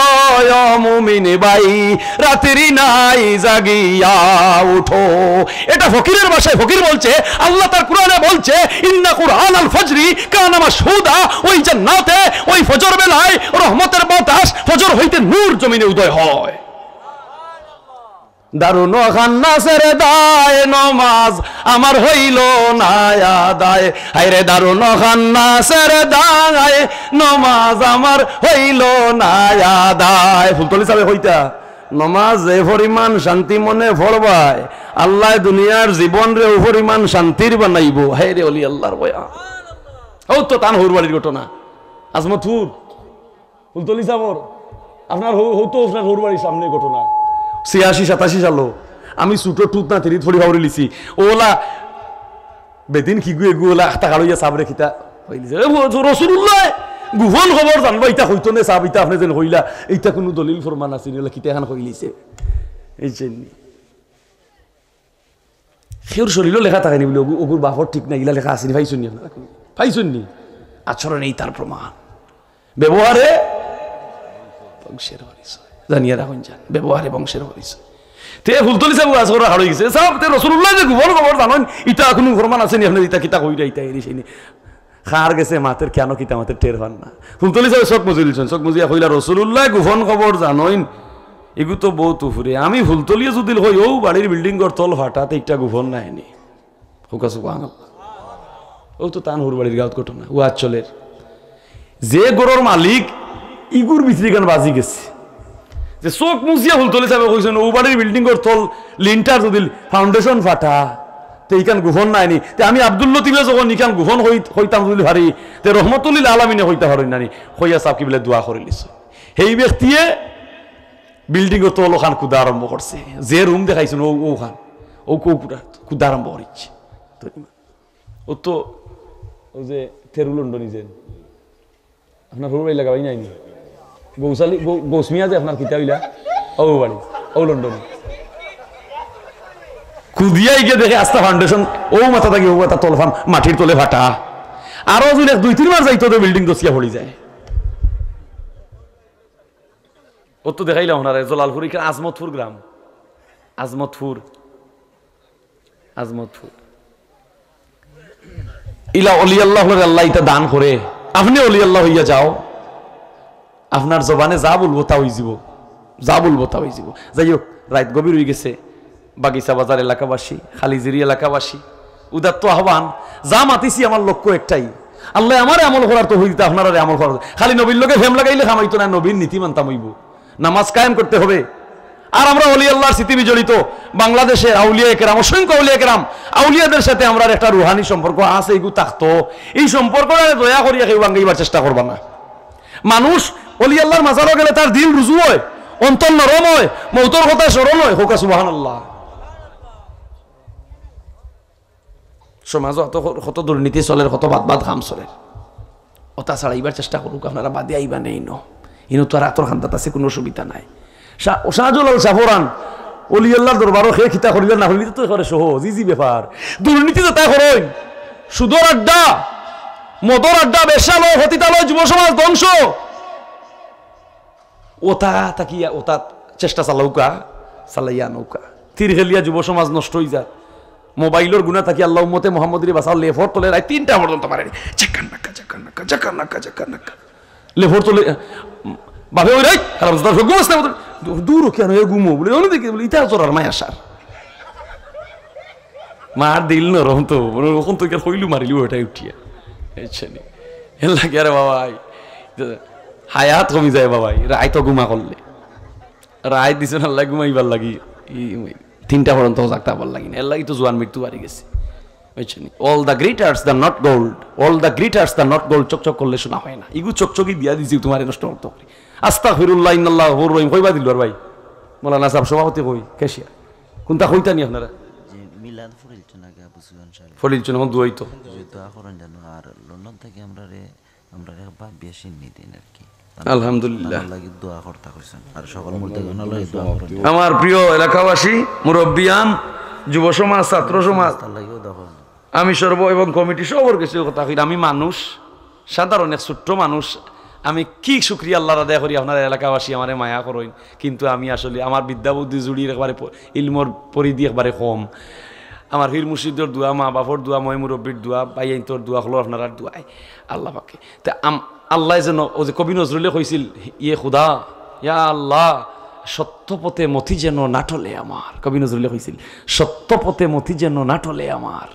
ও মুমিন ভাই, রাত্রি নাই জাগিয়া উঠো। এটা ফকিরের ভাষায় ফকির বলছে, আল্লাহ তার কোরআনে বলছে, "ইন্না কুরআনাল ফজরি কানা মাশহুদা", ওই জান্নাতে ওই ফজর বেলায় রহমতের বাতাস, ফজর হইতে নূর জমিনে উদয় হয়। দারুন খান্নাসের দায় নমাজ আমার হইল না আদায়। হায়রে দারুন খান্নাসের দায় নমাজ আমার হইল না আদায়। ফুলতলি সাবে কইতা, নমাজ যে পরিমাণ শান্তি মনে পড়বায়, আল্লায় দুনিয়ার জীবনরে ও পরিমাণ শান্তির বানাইবো। হায়রে অলি আল্লাহর বয়া। ও তো তান হউর বাড়ির ঘটনা, আজমতপুর। ফুলতলি সাবর, আপনার হউ, হউ তো আপনার হউর বাড়ির সামনে ঘটনা। ছিয়াশি সাতাশি সালো আমি ছোট টুত না তিরিত ফড়ি ফাউরি লিছি। ওলা বেদিন কি গুয়ে গুয়ে ওলা আখতা কাড়ইয়া সাবরে খিতা হইলিছে। এ, ও, রসুলুল্লাহ গোপন খবর জানবা, ইতা কইতো নে সাব, ইতা আপনে যেন কইলা, ইতা কুনু দলিল ফরমান আছে নি, ওলা কিতা এখান কইলিছে। এই যে নি। কেউর শরীরও লেখা থাকে নি বুলে, ওগু-, ওগুর বাপর ঠিক না, ইলা লেখা আছে নি, পাইছইন নি আপনারা? পাইছইন নি? আচরণ এই তার প্রমাণ। ব্যবহারে বংশের পরিচয়। জানিয়া রাখইন যান, ব্যবহারে বংশের পরিচয়। তে ফুলতলি সাব ওয়াজ করা হারই গেছে। সাব, তে রসুলুল্লাহ যে গোপন খবর জানইন, ইতা কুনু ফরমান আছে নি, আপনে ইতা কিতা কইরা, ইতা এরি সেই নি। কার গেছে মাতের, কেন কিতা মাতের টের পান না। ফুলতলি সাবে চোখ মুজিলছইন, চোখ মুজিয়া কইলা, "রসুলুল্লাহ গোপন খবর জানইন, ইগু তো বউত উপরে। আমি ফুলতলিয়ে যদি কই, ও বাড়ির বিল্ডিং ঘর তল ফাটা, তে ইটা গোপন নায় নি।" কউক্কা সুবহানাল্লাহ। ও তো তান হউর বাড়ির গাঁওত ঘটনা, ও আচলের। যে ঘরর মালিক, ইগুর ভিতরে ইখান বাজি গেছে। যে চোখ মুজিয়া ফুলতলি সাবে কইছইন, "ও বাড়ির বিল্ডিং ঘর তল লিন্টার যদি ফাউন্ডেশন ফাটা, তে ইখান গোপন নায় নি।" তে আমি আব্দুল লতিফে যখন ইখান গোপন কই-, কইতাম যদি পারি, তে রহমতুল্লিল আলামিনে কইতা পারইন না নি। কইয়া সাব কিবলা দোয়া করিলিছইন। সেই ব্যক্তিয়ে বিল্ডিং ঘর তল ওখান কুদা আরম্ভ করছে। যে রুম দেখাইছইন, ও, ওখান, ও কো কুদা, কুদা আরম্ভ করিছে। তো ও তো, ও যে তেরু লন্ডনি যেন, আপনার হউর বাড়ি লাগাবাই নাই নি? গৌসালি, গৌ-, গৌসমিয়া যে আপনার কিতা অইলা? ও বাড়ি, ও লন্ডনি। কুদিয়া গিয়া দেখে আস্তা ফাউন্ডেশন, ও মাথা থাকি ও মাথা তলফান মাটির তলে ফাটা। আরো যদি এক দুই তিন মাস যাইতো তো বিল্ডিং দসিয়া পড়ি যায়। ও তো দেখাইলাম আপনারে, জলালপুর, ইখান আজমতপুর গ্রাম। আজমতপুর। আজমতপুর। ইলা অলি আল্লাহ অকলরে আল্লায় ইতা দান করে। আপনে অলি আল্লাহ অইয়া যাও। আপনার জবানে যা বলবো তা অইযিবো। যা বলবো তা অইযিবো। যাই হোক, রাইত গভীর অইগেছে। বাগিচা বাজার এলাকাবাসী, খালিজিরি এলাকাবাসী, উদাত্ত আহ্বান, যা মাতিছি আমার লক্ষ্য একটাই, আল্লায় আমারে আমল করার তৌফিক দিতা, আপনারারে আমল করার। খালি নবীর লগে ফেম লাগাইলে খামাইতো না, নবীর নীতি মানতাম অইবো, নামাজ কায়েম করতে হবে। আর আমরা অলি আল্লাহর স্মৃতি বিজড়িত, বাংলাদেশের আউলিয়া একরাম, অসংখ্য আউলিয়া একরাম, আউলিয়াদের সাথে আমরার একটা রুহানি সম্পর্ক আছে, এগু থাকতো। এই সম্পর্কটারে দয়া করিয়া কেউ ভাঙ্গাইবার চেষ্টা করবা না। মানুষ অলি আল্লাহর মাজারো গেলে তার দিল রুজু হয়, অন্তর নরম হয়, মৌতর কথা স্মরণ হয়। কউক্কা সুবহানাল্লাহ। সমাজো অত ক-, কত দুর্নীতি চলের, কত বাদ বাদ কাম চলের। অতা ছাড়াইবার চেষ্টা করউক্কা, আপনারা বাদে আইবা নে ইনো। ইনো তো আর আতর কান্দাত আছে, কুনু অসুবিধা নাই। শাহ-, শাহজালাল শাহপরান, অলি আল্লাহর দরবারো কে কিতা করিলা না করিলা, ইতা তো একেবারে সহজ, ইজি ব্যাপার। দুর্নীতি যেতা করইন, সুদর আড্ডা, মদর আড্ডা, বেশ্যা লয়, ফতিতা লয়, যুব সমাজ ধ্বংস। অতা থাকিয়া, অতা চেষ্টা চালাউক্কা, চালাইয়া আনউক্কা। তীর খেলিয়া যুব সমাজ নষ্ট অইযার। মোবাইলর গুনা থাকি আল্লাহ উম্মতে মোহাম্মদীরে বাঁচাও, লেফর তলে রাইত তিনটা পর্যন্ত মারে। জাকান্নাকা, জাকান্নাকা, জাকান্নাকা, জাকান্নাকা। লেফর তলে, বাপে ওই রাইত, হারামজাদা, ঘুমাস না, দূর, দূর, কেনে ঘুমো? বলে, অনো দেখি, বলে, ইতা চোরার মায়া সার। মার দিল নরম তো, বলে, অখন তো ইকার কইলু মারিলিবো অটায় উঠিয়া। বুঝছো নি? এর লাগি আরে বাবা, এই, হায়াত কমি যায় বাবা, এই রাইত ঘুমা করলে। রাইত দিছইন আল্লায় ঘুমাইবার লাগি, ই, তিনটা পর্যন্ত জাগতা পারলা না। এর লাগি তো জুয়ান মৃত্যু বাড়ি গেছে। বুঝছো নি? All the great arts are not gold, all the great arts are not gold, চকচক করলে সোনা হয় না। ইগু চকচকি দিয়া দিছি তুমারে নষ্ট করতে পারি। আস্তাগফিরুল্লাহ, ইন্নাল্লাহ গফুরুর রহিম। কইবা দিল আর ভাই, মৌলানা সাহেব সভাপতি কই, ক্যাশিয়ার। কুনটা কইতা নি আপনারা? যে মিলাদ পড়িলছইন আগে আবু সুফিয়ান সাহেব। পড়িলছইন, অখন দোয়াই তো। যে দোয়া করইন জানো, আর লন্ডন থাকি আমরারে, আমরারে বাপ বিয়া শিন্নি দিন আর কি। আলহামদুলিল্লাহ। তান লাগি দোয়া করতা কইছইন। আর সকল মুর্দেগানর লাগি দোয়া করইন। আমার প্রিয় এলাকাবাসী, মুরব্বিয়ান, যুব সমাজ, ছাত্র সমাজ, তার লাগিও দোয়া করইন। আমি সর্ব এবং কমিটি সবর গেছে কথা কইরা, আমি মানুষ, সাধারণ এক ছোট্ট মানুষ। আমি কি শুকরিয়া আল্লাহর আদায় করি, আপনারা এলাকাবাসী আমারে মায়া করইন, কিন্তু আমি আসলে আমার বিদ্যা বুদ্ধি জুড়ির একবারে প-, ইলমর পরিধি একবারে কম। আমার পীর মুর্শিদর দোয়া, মা বাপর দোয়া, ময় মুরব্বির দোয়া, ভাইয়াইন্তর দোয়া, হলো আপনারার দোয়ায় আল্লাহ পাকে। তে আম-, আল্লাহ যেন, ও যে কবি নজরুলে কইছিল, "ইয়ে খুদা, ইয়া আল্লাহ, সত্য পথে মতি যেন না টলে আমার।" কবি নজরুলে কইছিল, "সত্য পথে মতি যেন না টলে আমার।"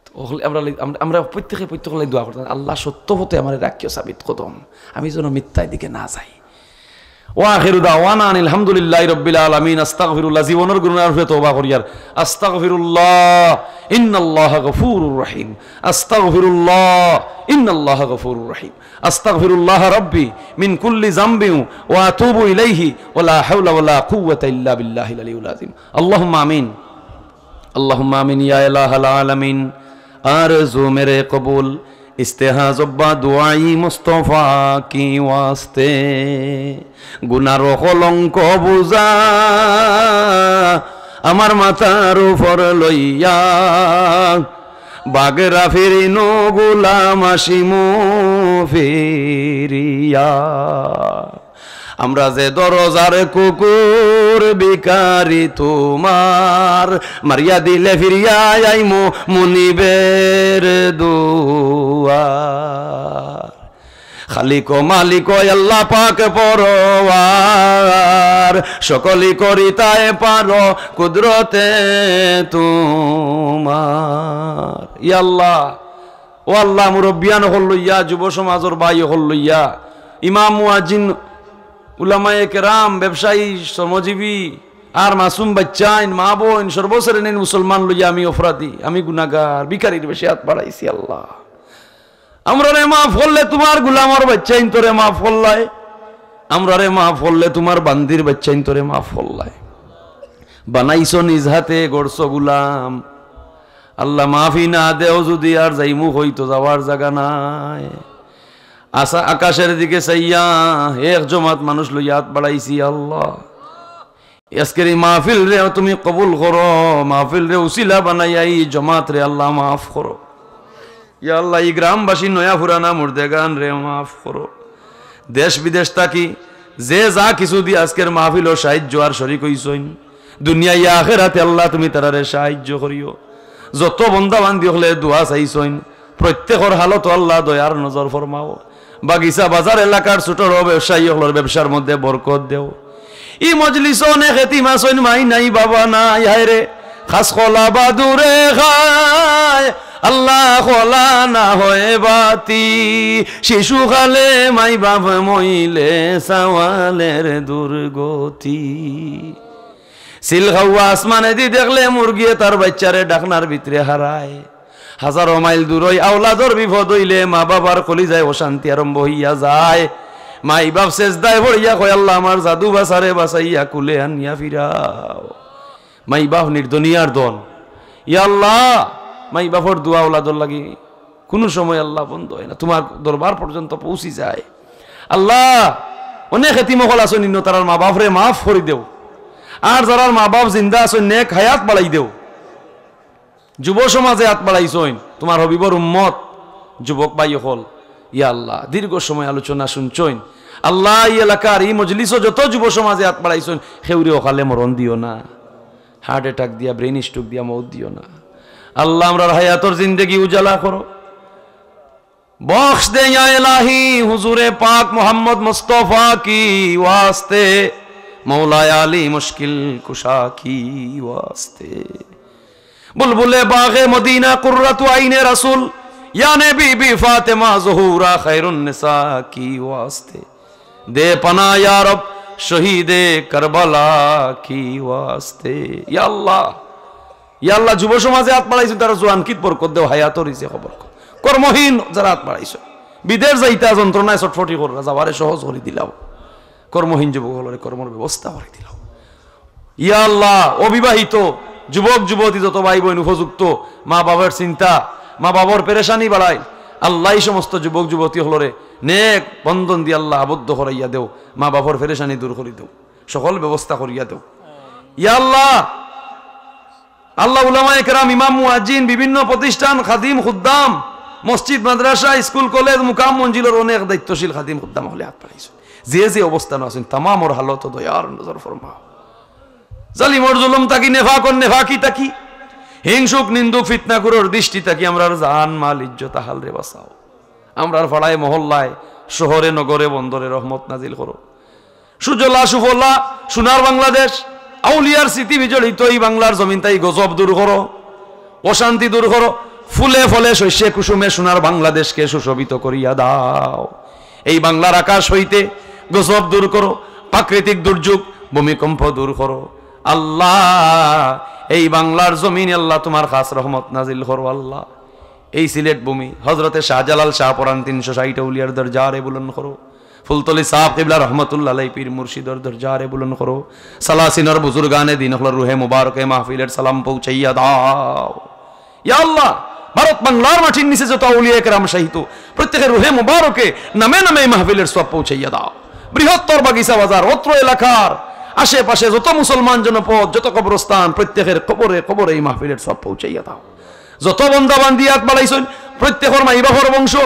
তো অখলে আমরা লি-, আমরা, আমরা প্রত্যেকে প্রত্যেক লাই দোয়া করতাম, "আল্লাহ, সত্য পথে আমারে রাখিও সাবিত কদম, আমি যেন মিথ্যার দিকে না যাই।" ওয়া আখিরু দাওয়ানা আনিল হামদুলিল্লাহি রাব্বিল আলামিন। আস্তাগফিরুল্লাহ, জীবনর গুনার উপরে তওবা করিয়ার। আস্তাগফিরুল্লাহ, ইন্নাল্লাহা গফুরুর রহিম। আস্তাগফিরুল্লাহ, ইন্নাল্লাহা গফুরুর রহিম। আস্তাগফিরুল্লাহ রাব্বি মিন কুল্লি যামবিন ওয়া আতুবু ইলাইহি ওয়া লা হাওলা ওয়া লা কুওয়াতা ইল্লা বিল্লাহিল আলিয়্যিল আযীম। আল্লাহুম্মা আমিন। আল্লাহুম্মা আমিন ইয়া ইলাহাল আলামিন। আরজু মেরে কবুল, ইস্তেহা জুব্বা দুআই মুস্তফা কি ওয়াস্তে। গুনার কলঙ্ক বুঝা আমার মাথার উপর লইয়া, বাগরা ফিরিনু গুলাম আসিমু ফিরিয়া। আমরা যে দরজার কুকুর ভিখারি তুমার, মারিয়া দিলে ফিরিয়া আইমু মুনিবের দুয়ার। খালিক ও মালিক ও আল্লাহ পাক পরওয়ার, সকলই করিতায় পারো কুদরতে তুমার। ইয়া আল্লাহ, ও আল্লাহ, মুরব্বিয়ান অকল লইয়া, যুব সমাজর ভাই অকল লইয়া, ইমাম মুয়াজ্জিন, উলামায়ে কেরাম, ব্যবসায়ী, শ্রমজীবী, আর মাসুম বাচ্চাইন, মা বইন, সর্বশ্রেণীর মুসলমান লইয়া আমি অপরাধী, আমি গুনাগার, ভিখারির বেশে আত বাড়াইছি আল্লাহ। আমরারে মাফ করলে তুমার গুলামর বাচ্চাইন্তরে মাফ করলায়, আমরারে মাফ করলে তুমার বান্দির বাচ্চাইন্তরে মাফ করলায়। বানাইছো নিজ হাতে, গড়ছো গুলাম। আল্লাহ মাফি না দেও যুদি আর যাইমু কই তো যাওয়ার জাগা নাই। আসা আকাশের দিকে চাইয়া এক জমাত মানুষ লইয়া আত বাড়াইছি আল্লাহ। আজকের এই মাহফিলরে তুমি কবুল করো, মাহফিলরে উসিলা বানাইয়া এই জমাতরে আল্লাহ মাফ করো। ইয়া আল্লাহ, এই গ্রামবাসী নয়া পুরানা মুর্দেগানরে মাফ করো। দেশ বিদেশ থাকি যে যা কিছু দি আজকের মাহফিলো সাহায্য আর শরিক অইছইন, দুনিয়া ইয়া আখেরাতে আল্লাহ তুমি তারারে সাহায্য করিও। যত বন্দা বান্দি অকলে দোয়া চাইছইন, প্রত্যেকর হালতো আল্লাহ দয়ার নজর ফরমাও। বাগিচা বাজার এলাকার ছোট বড় ব্যবসায়ী অকলর ব্যবসার মধ্যে বরকত দেও। ই মজলিসো অনেক এতিম আছইন, মাই নাই, বাবা নাই, হায় রে। খাস খোলা বাদুরে খায়, আল্লাহ খোলা না হয় বাতি। শিশুকালে মাই বাপ মইলে সওয়ালের দুর্গতি। সিল খাওয়া আসমানেদি দেখলে মুরগিয়ে তার বাইচ্চারে ডাকনার ভিতরে হারায়। হাজারো মাইল দূরই আওলাদর বিপদ অইলে মা বাবার কলিজায় অশান্তি আরম্ভ অইয়া যায়। মাই বাপ সেজদায় পড়িয়া কয়, "আল্লাহ, আমার জাদু বাছারে বাছাইয়া কুলে আনিয়া ফিরাও।" মাই বাপ নির্দনিয়ার ধন। ইয়া আল্লাহ, মাই বাপর দোয়া আওলাদর লাগি কুনু সময় আল্লাহ বন্ধ অয় না, তুমার দরবার পর্যন্ত পৌঁছি যায়। আল্লাহ, অনেক এতিম অকল আছইন ইনো, তারার মা বাপরে মাফ করি দেও। আর যারার মা বাপ জিন্দা আছইন, নেক হায়াত বাড়াই দেও। যুব সমাজে আত বাড়াইছইন, তুমার হবিবর উম্মত, যুবক ভাই অকল, ইয়া আল্লাহ, দীর্ঘ সময় আলোচনা শুনছইন। আল্লাহ, ই এলাকার ই মজলিসো যত যুব সমাজে আত বাড়াইছইন, কেউরে অকালে মরণ দিও না, heart attack দিয়া, brain stroke দিয়া মউত দিও না। আল্লাহ, আমরার হায়াতর জিন্দেগি উজালা করো। بخش دے یا الٰہی حضور پاک محمد مصطفیٰ کی واسطے، مولا علی مشکل کشا کی واسطے۔ بلبل باغ مدینہ قرۃ عین رسول، یعنی بی بی فاطمہ زہرا خیر النساء کی واسطے۔ دے پناہ یا رب شہید کربلا کی واسطے۔ یا اللہ، ইয়া আল্লাহ, যুব সমাজে আত বাড়াইছইন, তারার জোয়ানকিত বরকত দেও, হায়াতো রিজিকো বরকত। কর্মহীন যারা আত বাড়াইছইন, বিদেশ যাইতা যন্ত্রণায় ছটফটি কররা, যাওয়ারে সহজ করি দিলাও। কর্মহীন যুবক অকলরে কর্মর ব্যবস্থা করি দিলাও। ইয়া আল্লাহ, অবিবাহিত যুবক যুবতী যত ভাই বইন উপযুক্ত, মা বাবার চিন্তা, মা বাবার পেরেশানি বাড়াইল, আল্লাহ ই সমস্ত যুবক যুবতী অকলরে নেক বন্ধন দি আল্লাহ আবদ্ধ করাইয়া দেও, মা বাবার পেরেশানি দূর করি দেও, সকল ব্যবস্থা করিয়া দেও। ইয়া আল্লাহ, আল্লাহ, উলামায়ে কেরাম, ইমাম মুয়াজ্জিন, বিভিন্ন প্রতিষ্ঠান, খাদিম, খুদ্দাম, মসজিদ, মাদ্রাসা, স্কুল, কলেজ, মুকাম মঞ্জিলর অনেক দায়িত্বশীল খাদিম খুদ্দাম অকলে আত বাড়াইছইন। যে যে অবস্থানো আছইন, তামামর হালতো দয়ার নজর ফরমাও। জালিমর জুলুম থাকি, নেফাকর নেফাকি থাকি, হিংসুক, নিন্দুক, ফিতনাকুরর দৃষ্টি থাকি আমরার জান, মাল, ইজ্জত, আহালরে বাঁচাও। আমরার পাড়ায়, মহল্লায়, শহরে, নগরে, বন্দরে রহমত নাজিল করো। সুজলা সুফলা সোনার বাংলাদেশ, আউলিয়ার স্মৃতি বিজড়িত ই বাংলার জমিন থাকি গজব দূর করো, অশান্তি দূর করো, ফুলে ফলে শস্যে কুসুমে সোনার বাংলাদেশকে সুশোভিত করিয়া দাও। এই বাংলার আকাশ হইতে গজব দূর করো, প্রাকৃতিক দুর্যোগ, ভূমিকম্প দূর করো। আল্লাহ, এই বাংলার জমিনে আল্লাহ তুমার খাস রহমত নাজিল করো আল্লাহ। এই সিলেট ভূমি হজরতে শাহজালাল শাহ পরান তিনশো ষাইট আউলিয়ার দরজারে বুলন্দ করো। ফুলতলি সাহেব কিবলা রহমতুল্লাহ আলাই পীর মুর্শিদর দরজারে বুলন্দ করো। সালাসিনর বুজুর্গানে দিন অকলর রুহে মুবারকে মাহফিলের সালাম পৌঁছাইয়া দাও। ইয়া আল্লাহ, ভারত বাংলার মাটির নিচে যত আউলিয়া কেরাম শায়িত, প্রত্যেকের রুহে মুবারকে নামে নামে এই মাহফিলের সওয়াব পৌঁছাইয়া দাও। বৃহত্তর বাগিচা বাজার, অত্র এলাকার আশেপাশে যত মুসলমান জনপদ, যত কবরস্থান, প্রত্যেকের কবরে কবরে এই মাহফিলের সওয়াব পৌঁছাইয়া দাও। যত বন্দা বান্দি আত বাড়াইছইন, প্রত্যেকর মাই বাপর বংশ,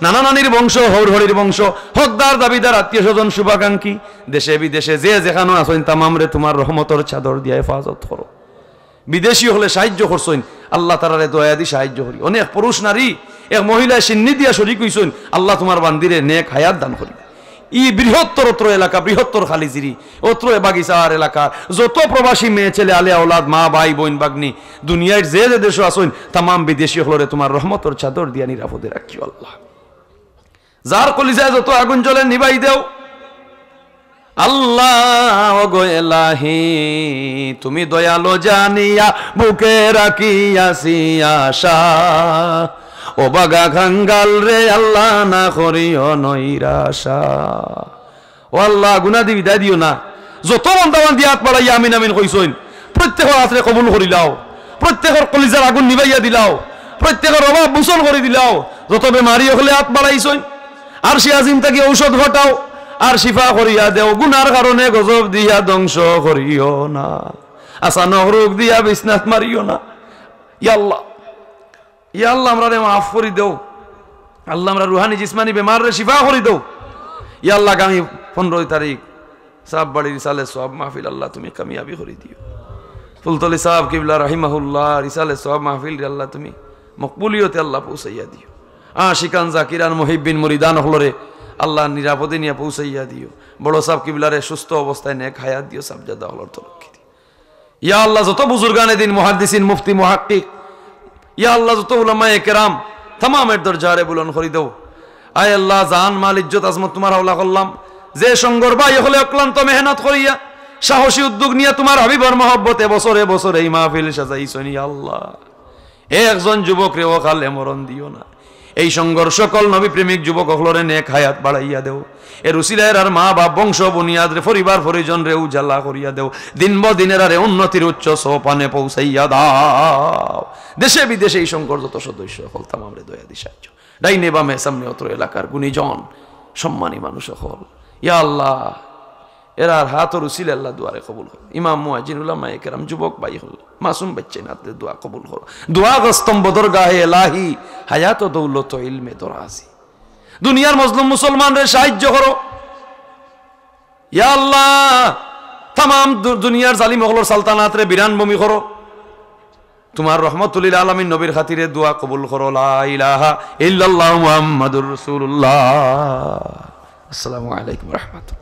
নানা নানির বংশ, হউর হড়ির বংশ, হকদার দাবিদার আত্মীয় স্বজন শুভাকাঙ্ক্ষী, দেশে বিদেশে যে যেখানো আছইন, তামামরে তুমার রহমতর চাদর দিয়া হেফাজত করো। বিদেশি অকলে সাহায্য করছইন, আল্লাহ তারারে দয়া দি সাহায্য করি। অনেক পুরুষ নারী, এক মহিলায় সিন্নি দিয়া শরিক অইছইন, আল্লাহ তুমার বান্দিরে নেক হায়াত দান করি। ই বৃহত্তর অত্র এলাকা, বৃহত্তর খালিজিরি, অত্র এ বাগিচার এলাকার যত প্রবাসী মেয়ে ছেলে, আলে আওলাদ, মা, ভাই, বইন, ভাগ্নি, দুনিয়ার যে যে দেশো আছইন, তামাম বিদেশি অকলরে তুমার রহমতর চাদর দিয়া নিরাপদে রাখিও আল্লাহ। যার কলিজায় যত আগুন জ্বলে নিবাই দেও আল্লাহ। ও গো এলাহি, তুমি দয়ালু জানিয়া বুকে রাখিয়াছি আশা। ও বাগা কাঙ্গালরে আল্লাহ না করিও নৈরাশা। ও আল্লাহ, গুনা দি বিদায় দিও না। যত বন্দা বান্দি আত বাড়াইয়া আমিন আমিন কইছইন, প্রত্যেকর আতরে কবুল করিলাও, প্রত্যেকর কলিজার আগুন নিবাইয়া দিলাও, প্রত্যেকর অভাব মোচন করি দিলাও। যত বেমারি অকলে আত বাড়াইছইন, আরশে আজিম থাকি ঔষধ ফাটাও, আর শিফা করিয়া দেও। গুনার কারণে গজব দিয়া ধ্বংস করিও না, আচানক রোগ দিয়া বিছনাত মারিও না। ইয়া আল্লাহ, ইয়া আল্লাহ, আমরারে মাফ করি দেও। আল্লাহ, আমরার রুহানি জিসমানি বেমাররে শিফা করি দেও। ইয়া আল্লাহ, আগামী পনেরোই তারিখ সাহেব বাড়ির ইসালে সওয়াব মাহফিল আল্লাহ তুমি কামিয়াবি করি দিও। ফুলতলি সাহেব কিবলা রাহিমাহুল্লাহর ইসালে সওয়াব মাহফিলরে আল্লাহ তুমি মকবুলিয়তে আল্লাহ পৌঁছাইয়া দিও। আশিকান জাকিরান মুহিব্বিন মুরিদান অকলরে আল্লাহ নিরাপদে নিয়া পৌঁছাইয়া দিও। বড় সাব কিবলারে সুস্থ অবস্থায় নেক হায়াত দিও, সাবজাদা অকলর তরক্কি দিও। ইয়া আল্লাহ, যত বুজুর্গানে দিন, মুহাদ্দিসিন, মুফতি, মুহাক্কিক, ইয়া আল্লাহ, যত উলামায়ে কেরাম, তামামের দরজারে বুলন্দ করি দেও। আয় আল্লাহ, জান, মাল, ইজ্জত, আজমত তুমার হাওলা করলাম। যে সংঘর ভাই অকলে অক্লান্ত মেহনত করিয়া, সাহসী উদ্যোগ নিয়া তুমার হাবিবর মহব্বতে বছরে বছরে এই মাহফিল সাজাইছইন, ইয়া আল্লাহ, একজন যুবকরে অকালে মরণ দিও না। এই সংঘর সকল নবী প্রেমিক যুবক অকলরে নেক হায়াত বাড়াইয়া দেও। এর উসিলায় এরার মা বাপ, বংশ বুনিয়াদরে, পরিবার পরিজনরে উজালা করিয়া দেও। দিন ব দিন এরারে উন্নতির উচ্চ সোপানে পৌঁছাইয়া দাও। দেশে বিদেশে এই সংঘর যত সদস্য অকল, তামামরে দয়া দি সাহায্য। ডাইনে বামে সামনে অত্র এলাকার গুণীজন, সম্মানী মানুষ অকল, ইয়া আল্লাহ, এরার হাতর উসিলে আল্লাহ দুয়ারে কবুল করো। ইমাম, মুয়াজ্জিন, উলামায়ে কেরাম, যুবক ভাই অকল, মাসুম বাচ্চা নাতে দোয়া কবুল করো। দোয়া গস্তম বদরগাহে এলাহি, হায়াত ও দৌলত ও ইলমে দরাজি। দুনিয়ার মজলুম মুসলমানরে সাহায্য করো। ইয়া আল্লাহ, তামাম দু-, দুনিয়ার জালিম অকলর সালতানাতরে বিরান ভূমি করো। তুমার রহমতুল্লিল আলামিন নবীর খাতিরে দোয়া কবুল করো। লা ইলাহা ইল্লাল্লাহু মুহাম্মাদুর রাসূলুল্লাহ। আসসালামু আলাইকুম ওয়া রাহমাতুল্লাহ।